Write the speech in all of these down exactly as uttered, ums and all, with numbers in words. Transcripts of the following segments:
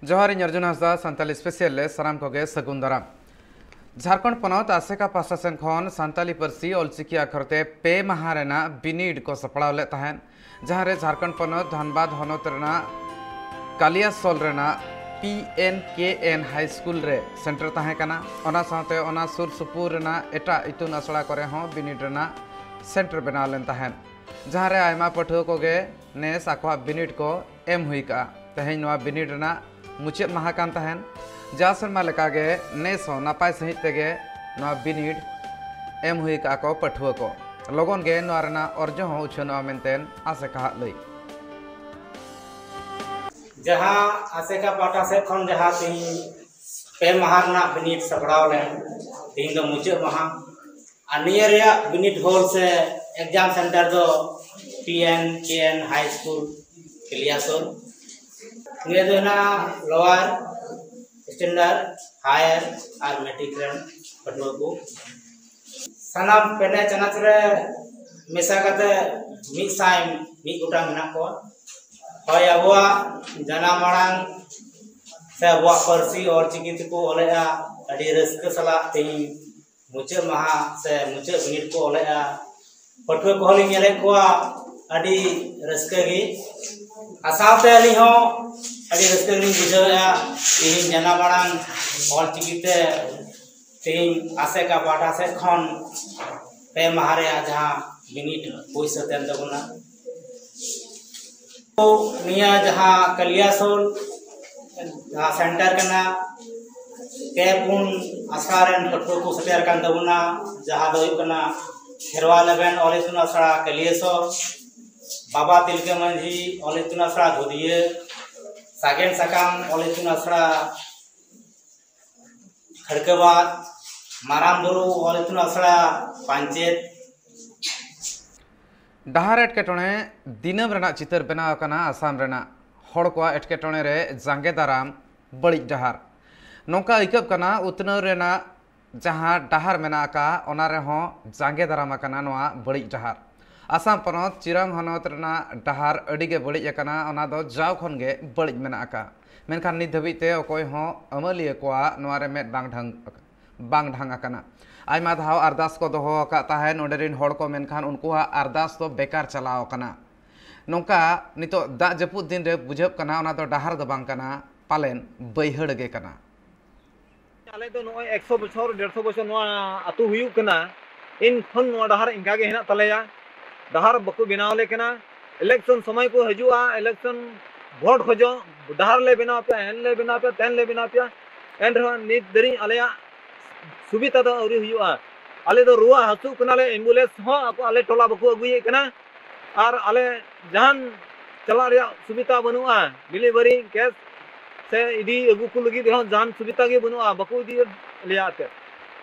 ᱡᱚᱦᱟᱨ, ᱤᱧ ᱚᱨᱡᱩᱱ ᱦᱟᱸᱥᱫᱟ, ᱥᱟᱱᱛᱟᱞᱤ ᱥᱯᱮᱥᱟᱞ ᱨᱮ ᱥᱟᱱᱟᱢ ᱠᱚᱜᱮ ᱥᱟᱹᱜᱩᱱ ᱫᱟᱨᱟᱢ᱾ ᱡᱷᱟᱲᱠᱷᱚᱸᱰ ᱯᱚᱱᱚᱛ ᱟᱥᱮᱠᱟ ᱯᱟᱦᱴᱟ ᱥᱮᱱ ᱠᱷᱚᱱ ᱥᱟᱱᱛᱟᱞᱤ ᱯᱟᱹᱨᱥᱤ ᱚᱞᱪᱤᱠᱤ ᱟᱠᱷᱚᱨ ᱛᱮ ᱯᱮ ᱢᱟᱦᱟ ᱨᱮᱱᱟᱜ ᱵᱤᱱᱤᱰ ᱠᱚ ᱥᱟᱯᱲᱟᱣ ᱞᱮᱫ ᱛᱟᱦᱮᱸᱫ, ᱡᱟᱦᱟᱸ ᱨᱮ ᱡᱷᱟᱲᱠᱷᱚᱸᱰ ᱯᱚᱱᱚᱛ ᱫᱷᱟᱱᱵᱟᱫᱽ ᱦᱚᱱᱚᱛ ᱨᱮᱱᱟᱜ ᱠᱟᱞᱤᱭᱟᱥᱳᱞ ᱨᱮᱱᱟᱜ ᱯᱤ ᱮᱱ ᱠᱮ ᱮᱱ ᱦᱟᱭ ᱥᱠᱩᱞ ᱨᱮ ᱥᱮᱱᱴᱟᱨ ᱛᱟᱦᱮᱸ ᱠᱟᱱᱟ᱾ ᱚᱱᱟ ᱥᱟᱶᱛᱮ ᱚᱱᱟ ᱥᱩᱨ ᱥᱩᱯᱩᱨ ᱨᱮᱱᱟᱜ ᱮᱴᱟᱜ ᱤᱛᱩᱱ ᱟᱥᱲᱟ ᱠᱚᱨᱮ ᱦᱚᱸ ᱵᱤᱱᱤᱰ ᱨᱮᱱᱟᱜ ᱥᱮᱱᱴᱟᱨ ᱵᱮᱱᱟᱣ ᱞᱮᱱ ᱛᱟᱦᱮᱸᱫ, ᱡᱟᱦᱟᱸ ᱨᱮ ᱟᱭᱢᱟ ᱯᱟᱹᱴᱷᱩᱣᱟᱹ ᱠᱚᱜᱮ ᱱᱮᱥ ᱟᱠᱚᱣᱟᱜ ᱵᱤᱱᱤᱰ ᱠᱚ ᱮᱢ ᱦᱩᱭ ᱠᱟᱜᱼᱟ᱾ ᱛᱮᱦᱮᱧ ᱱᱚᱣᱟ ᱵᱤᱱᱤᱰ ᱨᱮᱱᱟᱜ ᱢᱩᱪᱟᱹᱫ ᱢᱟᱦᱟ ᱠᱟᱱ ᱛᱟᱦᱮᱸᱱ᱾ ᱡᱟᱣ ᱥᱮᱨᱢᱟ ᱞᱮᱠᱟᱜᱮ ᱱᱮᱥ ᱦᱚᱸ ᱱᱟᱯᱟᱭ ᱥᱟᱺᱦᱤᱡ ᱛᱮᱜᱮ ᱱᱚᱣᱟ ᱵᱤᱱᱤᱰ ᱮᱢ ᱦᱩᱭ ᱠᱟᱜᱼᱟ ᱠᱚ ᱯᱟᱹᱴᱷᱩᱣᱟᱹ ᱠᱚ᱾ ᱞᱚᱜᱚᱱ ᱜᱮ ᱱᱚᱣᱟ ᱨᱮᱱᱟᱜ ᱚᱨᱡᱚ ᱦᱚᱸ ᱩᱪᱷᱟᱹᱱᱚᱜᱼᱟ ᱢᱮᱱᱛᱮ ᱟᱥᱮᱠᱟ ᱦᱟᱜ ᱞᱟᱹᱭ᱾ ᱡᱟᱦᱟᱸ ᱟᱥᱮᱠᱟ ᱯᱟᱦᱴᱟ ᱥᱮᱫ ᱠᱷᱚᱱ ᱡᱟᱦᱟᱸ ᱛᱮᱦᱮᱧ ᱯᱮ ᱢᱟᱦᱟ ᱨᱮᱱᱟᱜ ᱵᱤᱱᱤᱰ ᱥᱟᱯᱲᱟᱣ ᱞᱮᱱ, ᱛᱮᱦᱮᱧ ᱫᱚ ᱢᱩᱪᱟᱹᱫ ᱢᱟᱦᱟ᱾ ᱟᱨ ᱱᱤᱭᱟᱹ ᱨᱮᱭᱟᱜ ᱵᱤᱱᱤᱰ ᱦᱚᱞ ᱥᱮ ᱮᱠᱡᱟᱢ ᱥᱮᱱᱴᱟᱨ ᱫᱚ ᱯᱤ ᱮᱱ ᱠᱮ ᱮᱱ ᱦᱟᱭ ᱥᱠᱩᱞ, ᱠᱟᱞᱤᱭᱟᱥᱳᱞ᱾ ᱱᱤᱭᱟᱹ ᱫᱚ ᱦᱮᱱᱟᱜᱼᱟ ᱞᱳᱣᱟᱨ ᱥᱴᱮᱱᱰᱟᱨᱰ, ᱦᱟᱭᱟᱨ ᱟᱨ ᱢᱮᱴᱨᱤᱠ ᱨᱮᱱ ᱯᱟᱹᱴᱷᱩᱣᱟᱹ ᱠᱚ᱾ ᱥᱟᱱᱟᱢ ᱯᱮᱱᱮ ᱪᱟᱱᱟᱪ ᱨᱮ ᱢᱮᱥᱟ ᱠᱟᱛᱮ ᱢᱤᱫ ᱥᱟᱭ ᱢᱤᱫ ᱜᱚᱴᱟᱝ ᱢᱮᱱᱟᱜ ᱠᱚᱣᱟ᱾ ᱦᱳᱭ, ᱟᱵᱚᱣᱟᱜ ᱡᱟᱱᱟᱢ ᱟᱲᱟᱝ ᱥᱮ ᱟᱵᱚᱣᱟᱜ ᱯᱟᱹᱨᱥᱤ ᱚᱞᱪᱤᱠᱤ ᱛᱮᱠᱚ ᱚᱞᱮᱜᱼᱟ᱾ ᱟᱹᱰᱤ ᱨᱟᱹᱥᱠᱟᱹ ᱥᱟᱞᱟᱜ ᱛᱮᱦᱮᱧ ᱢᱩᱪᱟᱹᱫ ᱢᱟᱦᱟ ᱥᱮ ᱢᱩᱪᱟᱹᱫ ᱵᱤᱱᱤᱰ ᱠᱚ ᱚᱞᱮᱜᱼᱟ᱾ ᱯᱟᱹᱴᱷᱩᱣᱟᱹ ᱠᱚᱦᱚᱸ ᱞᱤᱧ ᱧᱮᱞᱮᱫ ᱠᱚᱣᱟ, ᱟᱹᱰᱤ ᱨᱟᱹᱥᱠᱟᱹ ᱜᱮ᱾ ᱟᱨ ᱥᱟᱶᱛᱮ ᱟᱹᱞᱤᱧ ᱦᱚᱸ ᱟᱹᱰᱤ ᱨᱟᱹᱥᱠᱟᱹ ᱜᱮᱞᱤᱧ ᱵᱩᱡᱷᱟᱹᱣᱮᱫᱼᱟ᱾ ᱛᱮᱦᱮᱧ ᱡᱟᱱᱟᱢ ᱟᱲᱟᱝ ᱚᱞᱪᱤᱠᱤ ᱛᱮ ᱛᱮᱦᱮᱧ ᱟᱥᱮᱠᱟ ᱯᱟᱦᱴᱟ ᱥᱮᱫ ᱠᱷᱚᱱ ᱯᱮ ᱢᱟᱦᱟ ᱨᱮᱭᱟᱜ ᱡᱟᱦᱟᱸ ᱵᱤᱱᱤᱰ ᱦᱩᱭ ᱥᱟᱹᱛ ᱮᱱ ᱛᱟᱵᱚᱱᱟ᱾ ᱱᱤᱭᱟᱹ ᱡᱟᱦᱟᱸ ᱠᱟᱞᱤᱭᱟᱥᱳᱞ ᱡᱟᱦᱟᱸ ᱥᱮᱱᱴᱟᱨ ᱠᱟᱱᱟ, ᱯᱮ ᱯᱩᱱ ᱟᱥᱲᱟ ᱨᱮᱱ ᱯᱟᱹᱴᱷᱩᱣᱟᱹ ᱠᱚ ᱥᱮᱴᱮᱨ ᱟᱠᱟᱱ ᱛᱟᱵᱚᱱᱟ, ᱡᱟᱦᱟᱸ ᱫᱚ ᱦᱩᱭᱩᱜ ᱠᱟᱱᱟ ᱠᱷᱮᱨᱣᱟᱞ ᱮᱵᱷᱮᱱ ᱚᱞ ᱤᱛᱩᱱ ᱟᱥᱲᱟ ᱠᱟᱞᱤᱭᱟᱥᱳᱞ, ᱵᱟᱵᱟ ᱛᱤᱞᱠᱟᱹ ᱢᱟᱹᱡᱷᱤ ᱚᱞ ᱤᱛᱩᱱ ᱟᱥᱲᱟ ᱫᱷᱩᱫᱤᱭᱟᱹ, ᱥᱟᱜᱮᱱ ᱥᱟᱠᱟᱢ ᱚᱞ ᱤᱛᱩᱱ ᱟᱥᱲᱟ ᱠᱷᱟᱲᱠᱟᱵᱟᱫᱽ, ᱢᱟᱨᱟᱝ ᱵᱩᱨᱩ ᱚᱞ ᱤᱛᱩᱱ ᱟᱥᱲᱟ ᱯᱟᱧᱪᱮᱛ᱾ ᱰᱟᱦᱟᱨ ᱮᱴᱠᱮᱴᱚᱬᱮ ᱫᱤᱱᱟᱹᱢ ᱨᱮᱱᱟᱜ ᱪᱤᱛᱟᱹᱨ ᱵᱮᱱᱟᱣ ᱟᱠᱟᱱᱟ ᱟᱥᱟᱢ ᱨᱮᱱᱟᱜ ᱦᱚᱲ ᱠᱚᱣᱟᱜ ᱮᱴᱠᱮᱴᱚᱬᱮ ᱨᱮ ᱡᱟᱸᱜᱮ ᱫᱟᱨᱟᱢ ᱵᱟᱹᱲᱤᱡ ᱰᱟᱦᱟᱨ᱾ ᱱᱚᱝᱠᱟ ᱟᱹᱭᱠᱟᱹᱜ ᱠᱟᱱᱟ, ᱩᱛᱱᱟᱹᱣ ᱨᱮᱱᱟᱜ ᱡᱟᱦᱟᱸ ᱰᱟᱦᱟᱨ ᱢᱮᱱᱟᱜ ᱟᱠᱟᱫ, ᱚᱱᱟ ᱨᱮᱦᱚᱸ ᱡᱟᱸᱜᱮ ᱫᱟᱨᱟᱢ ᱟᱠᱟᱱᱟ ᱱᱚᱣᱟ ᱵᱟᱹᱲᱤᱡ ᱰᱟᱦᱟᱨ᱾ ᱟᱥᱟᱢ ᱯᱚᱱᱚᱛ ᱪᱤᱨᱟᱝ ᱦᱚᱱᱚᱛ ᱨᱮᱱᱟᱜ ᱰᱟᱦᱟᱨ ᱟᱹᱰᱤ ᱜᱮ ᱵᱟᱹᱲᱤᱡ ᱟᱠᱟᱱᱟ᱾ ᱚᱱᱟ ᱫᱚ ᱡᱟᱣ ᱠᱷᱚᱱ ᱜᱮ ᱵᱟᱹᱲᱤᱡ ᱢᱮᱱᱟᱜ ᱟᱠᱟᱫ, ᱢᱮᱱᱠᱷᱟᱱ ᱱᱤᱛ ᱫᱷᱟᱹᱵᱤᱡ ᱛᱮ ᱚᱠᱚᱭ ᱦᱚᱸ ᱟᱹᱢᱟᱹᱞᱤᱭᱟᱹ ᱠᱚᱣᱟᱜ ᱱᱚᱣᱟ ᱨᱮ ᱢᱮᱫ ᱵᱟᱝ ᱰᱷᱟᱝ ᱵᱟᱝ ᱰᱷᱟᱝ ᱟᱠᱟᱱᱟ᱾ ᱟᱭᱢᱟ ᱫᱷᱟᱣ ᱟᱨᱫᱟᱥ ᱠᱚ ᱫᱚᱦᱚ ᱟᱠᱟᱫ ᱛᱟᱦᱮᱸᱫ ᱚᱸᱰᱮ ᱨᱤᱱ ᱦᱚᱲ ᱠᱚ, ᱢᱮᱱᱠᱷᱟᱱ ᱩᱱᱠᱩᱣᱟᱜ ᱟᱨᱫᱟᱥ ᱫᱚ ᱵᱮᱠᱟᱨ ᱪᱟᱞᱟᱣ ᱟᱠᱟᱱᱟ᱾ ᱱᱚᱝᱠᱟ ᱱᱤᱛᱚᱜ ᱫᱟᱜ ᱡᱟᱹᱯᱩᱫ ᱫᱤᱱ ᱨᱮ ᱵᱩᱡᱷᱟᱹᱜ ᱠᱟᱱᱟ, ᱚᱱᱟ ᱫᱚ ᱰᱟᱦᱟᱨ ᱫᱚ ᱵᱟᱝ ᱠᱟᱱᱟ, ᱯᱟᱞᱮᱱ ᱵᱟᱹᱭᱦᱟᱹᱲ ᱜᱮ ᱠᱟᱱᱟ᱾ ᱟᱞᱮ ᱫᱚ ᱱᱚᱜᱼᱚᱭ ᱮᱠᱥᱚ ᱵᱚᱪᱷᱚᱨ, ᱰᱮᱲᱥᱚ ᱵᱚᱪᱷᱚᱨ ᱱᱚᱣᱟ ᱟᱹᱛᱩ ᱦᱩᱭᱩᱜ ᱠᱟᱱᱟ, ᱤᱱ ᱠᱷᱚᱱ ᱱᱚᱣᱟ ᱰᱟᱦᱟᱨ ᱤᱱᱠᱟ ᱜᱮ ᱦᱮᱱᱟᱜ ᱛᱟᱞᱮᱭᱟ᱾ ᱰᱟᱦᱟᱨ ᱵᱟᱠᱚ ᱵᱮᱱᱟᱣ ᱟᱞᱮ ᱠᱟᱱᱟ᱾ ᱤᱞᱮᱠᱥᱚᱱ ᱥᱚᱢᱚᱭ ᱠᱚ ᱦᱤᱡᱩᱜᱼᱟ, ᱤᱞᱮᱠᱥᱚᱱ ᱵᱷᱳᱴ ᱠᱷᱚᱡᱚᱜ, ᱰᱟᱦᱟᱨ ᱞᱮ ᱵᱮᱱᱟᱣ ᱯᱮᱭᱟ, ᱦᱮᱱ ᱞᱮ ᱵᱮᱱᱟᱣ ᱯᱮᱭᱟ, ᱛᱮᱱ ᱞᱮ ᱵᱮᱱᱟᱣ ᱯᱮᱭᱟ, ᱮᱱ ᱨᱮᱦᱚᱸ ᱱᱤᱛ ᱫᱷᱟᱹᱨᱤᱡ ᱟᱞᱮᱭᱟᱜ ᱥᱩᱵᱤᱫᱷᱟ ᱫᱚ ᱟᱹᱣᱨᱤ ᱦᱩᱭᱩᱜᱼᱟ᱾ ᱟᱞᱮ ᱫᱚ ᱨᱩᱣᱟᱹ ᱦᱟᱹᱥᱩᱜ ᱠᱟᱱᱟᱞᱮ, ᱮᱢᱵᱩᱞᱮᱱᱥ ᱦᱚᱸ ᱟᱠᱚ, ᱟᱞᱮ ᱴᱚᱞᱟ ᱵᱟᱠᱚ ᱟᱹᱜᱩᱭᱮᱫ ᱠᱟᱱᱟ᱾ ᱟᱨ ᱟᱞᱮ ᱡᱟᱦᱟᱱ ᱪᱟᱞᱟᱜ ᱨᱮᱭᱟᱜ ᱥᱩᱵᱤᱫᱷᱟ ᱵᱟᱹᱱᱩᱜᱼᱟ, ᱰᱮᱞᱤᱵᱷᱟᱨᱤ ᱠᱮᱥ ᱥᱮ ᱤᱫᱤ ᱟᱹᱜᱩ ᱠᱚ ᱞᱟᱹᱜᱤᱫ ᱨᱮᱦᱚᱸ ᱡᱟᱦᱟᱱ ᱥᱩᱵᱤᱫᱷᱟ ᱜᱮ ᱵᱟᱹᱱᱩᱜᱼᱟ, ᱵᱟᱠᱚ ᱤᱫᱤ ᱞᱮᱭᱟ ᱮᱱᱛᱮᱫ,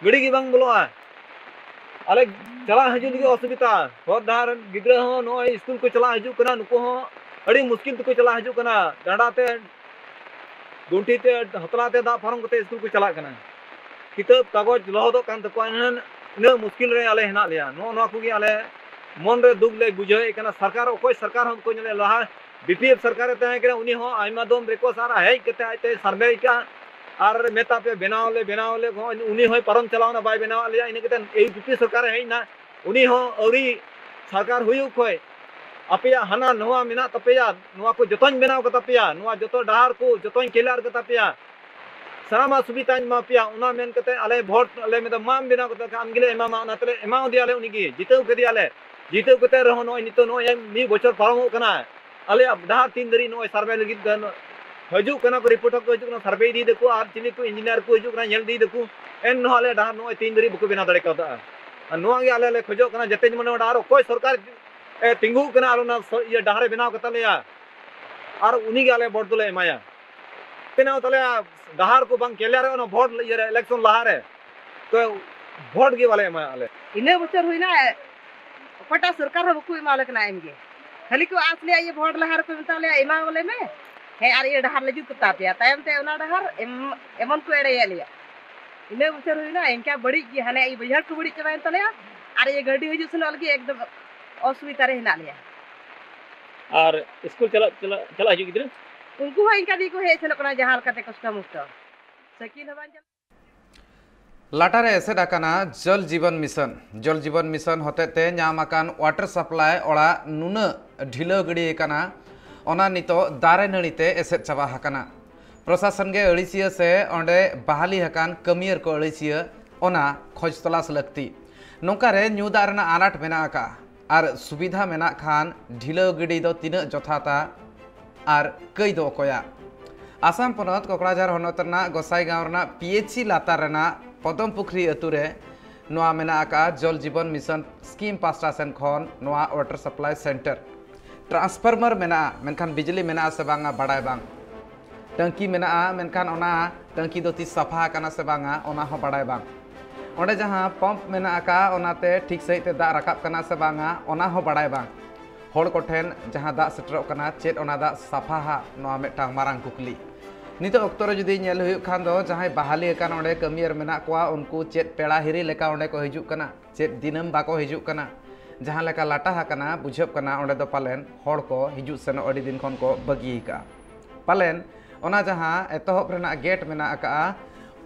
ᱜᱟᱹᱰᱤ ᱜᱮ ᱵᱟᱝ ᱵᱚᱞᱚᱜᱼᱟ᱾ ᱟᱞᱮ ᱪᱟᱞᱟᱜ ᱦᱤᱡᱩᱜ ᱞᱟᱹᱜᱤᱫ ᱚᱥᱩᱵᱤᱫᱷᱟ, ᱦᱚᱨ ᱰᱟᱦᱟᱨ ᱨᱮᱱ ᱜᱤᱫᱽᱨᱟᱹ ᱦᱚᱸ ᱱᱚᱜᱼᱚᱭ ᱥᱠᱩᱞ ᱠᱚ ᱪᱟᱞᱟᱜ ᱦᱤᱡᱩᱜ ᱠᱟᱱᱟ, ᱱᱩᱠᱩ ᱦᱚᱸ ᱟᱹᱰᱤ ᱢᱩᱥᱠᱤᱞ ᱛᱮᱠᱚ ᱪᱟᱞᱟᱜ ᱦᱤᱡᱩᱜ ᱠᱟᱱᱟ, ᱰᱟᱸᱰᱟ ᱛᱮ ᱜᱩᱱᱴᱷᱤ ᱛᱮ ᱦᱚᱛᱞᱟ ᱛᱮ ᱫᱟᱜ ᱯᱟᱨᱚᱢ ᱠᱟᱛᱮ ᱥᱠᱩᱞ ᱠᱚ ᱪᱟᱞᱟᱜ ᱠᱟᱱᱟ᱾ ᱠᱤᱛᱟᱹᱵ ᱠᱟᱜᱚᱡᱽ ᱞᱚᱦᱚᱫᱚᱜ ᱠᱟᱱ ᱛᱟᱠᱚᱣᱟ, ᱤᱱᱟᱹ, ᱤᱱᱟᱹ ᱢᱩᱥᱠᱤᱞ ᱨᱮ ᱟᱞᱮ ᱦᱮᱱᱟᱜ ᱞᱮᱭᱟ᱾ ᱱᱚᱜᱼᱚ ᱱᱚᱣᱟ ᱠᱚᱜᱮ ᱟᱞᱮ ᱢᱚᱱ ᱨᱮ ᱫᱩᱠ ᱞᱮ ᱵᱩᱡᱷᱟᱹᱣᱮᱫ ᱠᱟᱱᱟ᱾ ᱥᱚᱨᱠᱟᱨ, ᱚᱠᱚᱭ ᱥᱚᱨᱠᱟᱨ ᱦᱚᱸ ᱵᱟᱠᱚ ᱧᱮᱞᱮᱫ᱾ ᱞᱟᱦᱟ ᱵᱤ ᱯᱤ ᱮᱯᱷ ᱥᱚᱨᱠᱟᱨᱮ ᱛᱟᱦᱮᱸ ᱠᱟᱱᱟ, ᱩᱱᱤ ᱦᱚᱸ ᱟᱭᱢᱟ ᱫᱚᱢ ᱨᱮᱠᱚ ᱥᱟᱨᱟ ᱦᱮᱡ ᱠᱟᱛᱮ ᱟᱡ ᱛᱮ ᱥᱟᱨᱵᱷᱮ ᱠᱟᱜᱼᱟ ᱟᱨ ᱢᱮᱛᱟ ᱯᱮ ᱵᱮᱱᱟᱣ ᱞᱮ, ᱵᱮᱱᱟᱣ ᱞᱮ, ᱩᱱᱤ ᱦᱚᱸᱭ ᱯᱟᱨᱚᱢ ᱪᱟᱞᱟᱣᱱᱟ, ᱵᱟᱭ ᱵᱮᱱᱟᱣ ᱟᱫ ᱞᱮᱭᱟ᱾ ᱤᱱᱟᱹ ᱠᱟᱛᱮ ᱤᱭᱩ ᱯᱤ ᱯᱤ ᱥᱚᱨᱠᱟᱨᱮ ᱦᱮᱡ ᱮᱱᱟ, ᱩᱱᱤ ᱦᱚᱸ ᱟᱹᱣᱨᱤ ᱥᱚᱨᱠᱟᱨ ᱦᱩᱭᱩᱜ ᱠᱷᱚᱡ ᱟᱯᱮᱭᱟᱜ ᱦᱟᱱᱟ ᱱᱚᱣᱟ ᱢᱮᱱᱟᱜ ᱛᱟᱯᱮᱭᱟ, ᱱᱚᱣᱟ ᱠᱚ ᱡᱚᱛᱚᱧ ᱵᱮᱱᱟᱣ ᱠᱟᱛᱟ ᱯᱮᱭᱟ, ᱱᱚᱣᱟ ᱡᱚᱛᱚ ᱰᱟᱦᱟᱨ ᱠᱚ ᱡᱚᱛᱚᱧ ᱠᱞᱤᱭᱟᱨ ᱠᱟᱛᱟ ᱯᱮᱭᱟ, ᱥᱟᱱᱟᱢᱟᱜ ᱥᱩᱵᱤᱫᱷᱟᱧ ᱮᱢᱟ ᱯᱮᱭᱟ, ᱚᱱᱟ ᱢᱮᱱ ᱠᱟᱛᱮ ᱟᱞᱮ ᱵᱷᱳᱴ ᱞᱮ ᱢᱮᱛᱟ, ᱢᱟᱢ ᱵᱮᱱᱟᱣ ᱠᱟᱛᱮ ᱠᱷᱟᱱ ᱟᱢ ᱜᱮᱞᱮ ᱮᱢᱟᱢᱟ᱾ ᱚᱱᱟ ᱛᱮᱞᱮ ᱮᱢᱟᱣ ᱫᱮᱭᱟᱞᱮ ᱩᱱᱤᱜᱮ, ᱡᱤᱛᱟᱹᱣ ᱠᱮᱫᱮᱭᱟᱞᱮ᱾ ᱡᱤᱛᱟᱹᱣ ᱠᱟᱛᱮ ᱨᱮᱦᱚᱸ ᱱᱚᱜᱼᱚᱭ ᱱᱤᱛᱚᱜ ᱱᱚᱜᱼᱚᱭ ᱢᱤᱫ ᱵᱚᱪᱷᱚᱨ ᱯᱟᱨᱚᱢᱚᱜ ᱠᱟᱱᱟ, ᱟᱞᱮᱭᱟᱜ ᱰᱟᱦᱟᱨ ᱛᱤᱱ ᱫᱷᱟᱹᱨᱤᱡ ᱱᱚᱜᱼᱚᱭ ᱥᱟᱨᱵᱷᱮ ᱞᱟᱹᱜᱤᱫ ᱫᱚ ᱦᱤᱡᱩᱜ ᱠᱟᱱᱟ ᱠᱚ, ᱨᱤᱯᱳᱨᱴᱟᱨ ᱠᱚ ᱦᱤᱡᱩᱜ ᱠᱟᱱᱟ, ᱥᱟᱨᱵᱷᱮ ᱤᱫᱤᱭ ᱫᱟᱠᱚ, ᱟᱨ ᱪᱤᱞᱤ ᱠᱚ ᱤᱧᱡᱤᱱᱤᱭᱟᱨ ᱠᱚ ᱦᱤᱡᱩᱜ ᱠᱟᱱᱟ, ᱧᱮᱞ ᱤᱫᱤᱭ ᱫᱟᱠᱚ, ᱮᱱ ᱨᱮᱦᱚᱸ ᱟᱞᱮ ᱰᱟᱦᱟᱨ ᱱᱚᱜᱼᱚᱭ ᱛᱤᱱ ᱫᱷᱟᱹᱨᱤᱡ ᱵᱟᱠᱚ ᱵᱮᱱᱟᱣ ᱫᱟᱲᱮ ᱠᱟᱣᱫᱟ᱾ ᱟᱨ ᱱᱚᱣᱟ ᱜᱮ ᱟᱞᱮ ᱞᱮ ᱠᱷᱚᱡᱚᱜ ᱠᱟᱱᱟ, ᱡᱟᱛᱮ ᱡᱮᱢᱚᱱ ᱱᱚᱣᱟ ᱰᱟᱦᱟᱨ ᱚᱠᱚᱭ ᱥᱚᱨᱠᱟᱨ ᱮ ᱛᱤᱸᱜᱩᱜ ᱠᱟᱱᱟ ᱟᱨ ᱚᱱᱟ ᱥᱚ-, ᱤᱭᱟᱹ ᱰᱟᱦᱟᱨᱮ ᱵᱮᱱᱟᱣ ᱠᱟᱛᱟ ᱞᱮᱭᱟ, ᱟᱨ ᱩᱱᱤ ᱜᱮ ᱟᱞᱮ ᱵᱷᱳᱴ ᱫᱚᱞᱮ ᱮᱢᱟᱭᱟ᱾ ᱵᱮᱱᱟᱣ ᱛᱟᱞᱮᱭᱟ, ᱰᱟᱦᱟᱨ ᱠᱚ ᱵᱟᱝ ᱠᱞᱤᱭᱟᱨᱚᱜᱼᱟ ᱚᱱᱟ ᱵᱷᱳᱴ ᱤᱭᱟᱹ ᱨᱮ, ᱤᱞᱮᱠᱥᱚᱱ ᱞᱟᱦᱟ ᱨᱮ, ᱛᱚ ᱵᱷᱳᱴ ᱜᱮ ᱵᱟᱞᱮ ᱮᱢᱟ ᱟᱞᱮ᱾ ᱤᱱᱟᱹ ᱵᱚᱪᱷᱚᱨ ᱦᱩᱭᱱᱟ, ᱚᱠᱟᱴᱟᱜ ᱥᱚᱨᱠᱟᱨ ᱦᱚᱸ ᱵᱟᱠᱚ ᱮᱢᱟᱣᱟᱞᱮ ᱠᱟᱱᱟ ᱮᱢ ᱜᱮ᱾ ᱠᱷᱟᱹᱞᱤ ᱠᱚ ᱟᱸᱥ ᱞᱮᱭᱟ, ᱤᱭᱟᱹ ᱵᱷᱳᱴ ᱞᱟᱦᱟ ᱨᱮᱠᱚ ᱢᱮᱛᱟ ᱞᱮᱭᱟ, "ᱮᱢᱟᱣᱟᱞᱮ ᱢᱮ, ᱦᱮᱸ, ᱟᱨ ᱤᱭᱟᱹ ᱰᱟᱦᱟᱨ ᱞᱮ ᱡᱩᱛ ᱠᱟᱛᱟ ᱯᱮᱭᱟ᱾" ᱛᱟᱭᱚᱢ ᱛᱮ ᱚᱱᱟ ᱰᱟᱦᱟᱨ ᱮᱢ-, ᱮᱢᱚᱱ ᱠᱚ ᱮᱲᱮᱭᱮᱫ ᱞᱮᱭᱟ᱾ ᱤᱱᱟᱹ ᱵᱚᱪᱷᱚᱨ ᱦᱩᱭᱱᱟ, ᱤᱱᱠᱟ ᱵᱟᱹᱲᱤᱡ ᱜᱮ, ᱦᱟᱱᱮ ᱤᱭᱟᱹ ᱵᱟᱹᱭᱦᱟᱹᱲ ᱠᱚ ᱵᱟᱹᱲᱤᱡ ᱪᱟᱵᱟᱭᱮᱱ ᱛᱟᱞᱮᱭᱟ, ᱟᱨ ᱤᱭᱟᱹ ᱜᱟᱹᱰᱤ ᱦᱤᱡᱩᱜ ᱥᱮᱱᱚᱜ ᱞᱟᱹᱜᱤᱫ ᱮᱠᱫᱚᱢ ᱚᱥᱩᱵᱤᱫᱷᱟ ᱨᱮ ᱦᱮᱱᱟᱜ ᱞᱮᱭᱟ᱾ ᱟᱨ ᱥᱠᱩᱞ ᱪᱟᱞᱟᱜ ᱪᱟᱞᱟᱜ ᱪᱟᱞᱟᱜ ᱦᱤᱡᱩᱜ ᱜᱤᱫᱽᱨᱟᱹ? ᱩᱱᱠᱩ ᱦᱚᱸ ᱤᱱᱠᱟ ᱜᱮᱠᱚ ᱦᱮᱡ ᱥᱮᱱᱚᱜ ᱠᱟᱱᱟ ᱡᱟᱦᱟᱸ ᱞᱮᱠᱟᱛᱮ ᱠᱚᱥᱴᱚ ᱢᱚᱥᱴᱚ, ᱥᱟᱭᱠᱮᱞ ᱦᱚᱸ ᱵᱟᱝ ᱪᱟᱞᱟᱜ᱾ ᱞᱟᱴᱟ ᱨᱮ ᱮᱥᱮᱫ ᱟᱠᱟᱱᱟ ᱡᱚᱞ ᱡᱤᱵᱚᱱ ᱢᱤᱥᱚᱱ᱾ ᱡᱚᱞ ᱡᱤᱵᱚᱱ ᱢᱤᱥᱚᱱ ᱦᱚᱛᱮᱛᱮ ᱧᱟᱢ ᱟᱠᱟᱱ ᱣᱟᱴᱟᱨ ᱥᱟᱯᱞᱟᱭ ᱚᱲᱟᱜ ᱱᱩᱱᱟᱹᱜ ᱰᱷᱤᱞᱟᱹᱣ ᱜᱤᱰᱤ ᱟᱠᱟᱱᱟ, ᱚᱱᱟ ᱱᱤᱛᱚᱜ ᱫᱟᱨᱮ ᱱᱟᱹᱲᱤ ᱛᱮ ᱮᱥᱮᱫ ᱪᱟᱵᱟ ᱟᱠᱟᱱᱟ᱾ ᱯᱨᱚᱥᱟᱥᱚᱱ ᱜᱮ ᱟᱹᱲᱤᱥᱤᱭᱟᱹ ᱥᱮ ᱚᱸᱰᱮ ᱵᱟᱦᱟᱞᱤ ᱟᱠᱟᱱ ᱠᱟᱹᱢᱤᱭᱟᱹᱨ ᱠᱚ ᱟᱹᱲᱤᱥᱤᱭᱟᱹ, ᱚᱱᱟ ᱠᱷᱚᱡᱽ ᱛᱚᱞᱟᱥ ᱞᱟᱹᱠᱛᱤ᱾ ᱱᱚᱝᱠᱟ ᱨᱮ ᱧᱩ ᱫᱟᱜ ᱨᱮᱱᱟᱜ ᱟᱱᱟᱴ ᱢᱮᱱᱟᱜ ᱟᱠᱟᱫᱼᱟ ᱟᱨ ᱥᱩᱵᱤᱫᱷᱟ ᱢᱮᱱᱟᱜ ᱠᱷᱟᱱ ᱰᱷᱤᱞᱟᱹᱣ ᱜᱤᱰᱤ ᱫᱚ ᱛᱤᱱᱟᱹᱜ ᱡᱚᱛᱷᱟᱛᱟ ᱟᱨ ᱠᱟᱹᱭ ᱫᱚ ᱚᱠᱚᱭᱟᱜ? ᱟᱥᱟᱢ ᱯᱚᱱᱚᱛ ᱠᱚᱠᱲᱟᱡᱷᱟᱨ ᱦᱚᱱᱚᱛ ᱨᱮᱱᱟᱜ ᱜᱚᱥᱟᱭᱜᱟᱸᱣ ᱨᱮᱱᱟᱜ ᱯᱤ ᱮᱭᱤᱪ ᱥᱤ ᱞᱟᱛᱟᱨ ᱨᱮᱱᱟᱜ ᱯᱚᱫᱚᱢ ᱯᱩᱠᱷᱨᱤ ᱟᱹᱛᱩ ᱨᱮ ᱱᱚᱣᱟ ᱢᱮᱱᱟᱜ ᱟᱠᱟᱫᱼᱟ ᱡᱚᱞ ᱡᱤᱵᱚᱱ ᱢᱤᱥᱚᱱ ᱥᱠᱤᱢ ᱯᱟᱥᱴᱟ ᱥᱮᱱ ᱠᱷᱚᱱ ᱱᱚᱣᱟ ᱣᱟᱴᱟᱨ ᱥᱟᱯᱞᱟᱭ ᱥᱮᱱᱴᱟᱨ᱾ ᱴᱨᱟᱱᱥᱯᱷᱚᱨᱢᱟᱨ ᱢᱮᱱᱟᱜᱼᱟ, ᱢᱮᱱᱠᱷᱟᱱ ᱵᱤᱡᱽᱞᱤ ᱢᱮᱱᱟᱜᱼᱟ ᱥᱮ ᱵᱟᱝᱟ ᱵᱟᱲᱟᱭ ᱵᱟᱝ᱾ ᱴᱟᱹᱝᱠᱤ ᱢᱮᱱᱟᱜᱼᱟ, ᱢᱮᱱᱠᱷᱟᱱ ᱚᱱᱟ ᱴᱟᱹᱝᱠᱤ ᱫᱚ ᱛᱤᱥ ᱥᱟᱯᱷᱟ ᱟᱠᱟᱱᱟ ᱥᱮ ᱵᱟᱝᱟ ᱚᱱᱟ ᱦᱚᱸ ᱵᱟᱲᱟᱭ ᱵᱟᱝ᱾ ᱚᱸᱰᱮ ᱡᱟᱦᱟᱸ ᱯᱟᱢᱯ ᱢᱮᱱᱟᱜ ᱟᱠᱟᱫᱼᱟ ᱚᱱᱟᱛᱮ ᱴᱷᱤᱠ ᱥᱟᱺᱦᱤᱡ ᱛᱮ ᱫᱟᱜ ᱨᱟᱠᱟᱵ ᱠᱟᱱᱟ ᱥᱮ ᱵᱟᱝᱟ ᱚᱱᱟ ᱦᱚᱸ ᱵᱟᱲᱟᱭ ᱵᱟᱝ᱾ ᱦᱚᱲ ᱠᱚᱴᱷᱮᱱ ᱡᱟᱦᱟᱸ ᱫᱟᱜ ᱥᱮᱴᱮᱨᱚᱜ ᱠᱟᱱᱟ ᱪᱮᱫ ᱚᱱᱟ ᱫᱟᱜ ᱥᱟᱯᱷᱟ ᱦᱟᱜ, ᱱᱚᱣᱟ ᱢᱤᱫᱴᱟᱝ ᱢᱟᱨᱟᱝ ᱠᱩᱠᱞᱤ᱾ ᱱᱤᱛᱚᱜ ᱚᱠᱛᱚ ᱨᱮ ᱡᱩᱫᱤ ᱧᱮᱞ ᱦᱩᱭᱩᱜ ᱠᱷᱟᱱ ᱫᱚ ᱡᱟᱦᱟᱸᱭ ᱵᱟᱦᱟᱞᱤ ᱟᱠᱟᱱ ᱚᱸᱰᱮ ᱠᱟᱹᱢᱤᱭᱟᱹᱨ ᱢᱮᱱᱟᱜ ᱠᱚᱣᱟ, ᱩᱱᱠᱩ ᱪᱮᱫ ᱯᱮᱲᱟ ᱦᱤᱨᱤ ᱞᱮᱠᱟ ᱚᱸᱰᱮ ᱠᱚ ᱦᱤᱡᱩᱜ ᱠᱟᱱᱟ, ᱪᱮᱫ ᱫᱤᱱᱟᱹᱢ ᱵᱟᱠᱚ ᱦᱤᱡᱩᱜ ᱠᱟᱱᱟ᱾ ᱡᱟᱦᱟᱸ ᱞᱮᱠᱟ ᱞᱟᱴᱟ ᱟᱠᱟᱱᱟ ᱵᱩᱡᱷᱟᱹᱜ ᱠᱟᱱᱟ ᱚᱸᱰᱮ ᱫᱚ ᱯᱟᱞᱮᱱ ᱦᱚᱲ ᱠᱚ ᱦᱤᱡᱩᱜ ᱥᱮᱱᱚᱜ ᱟᱹᱰᱤ ᱫᱤᱱ ᱠᱷᱚᱱ ᱠᱚ ᱵᱟᱹᱜᱤ ᱟᱠᱟᱫᱼᱟ᱾ ᱯᱟᱞᱮᱱ ᱚᱱᱟ ᱡᱟᱦᱟᱸ ᱮᱛᱚᱦᱚᱵ ᱨᱮᱱᱟᱜ ᱜᱮᱴ ᱢᱮᱱᱟᱜ ᱟᱠᱟᱫᱼᱟ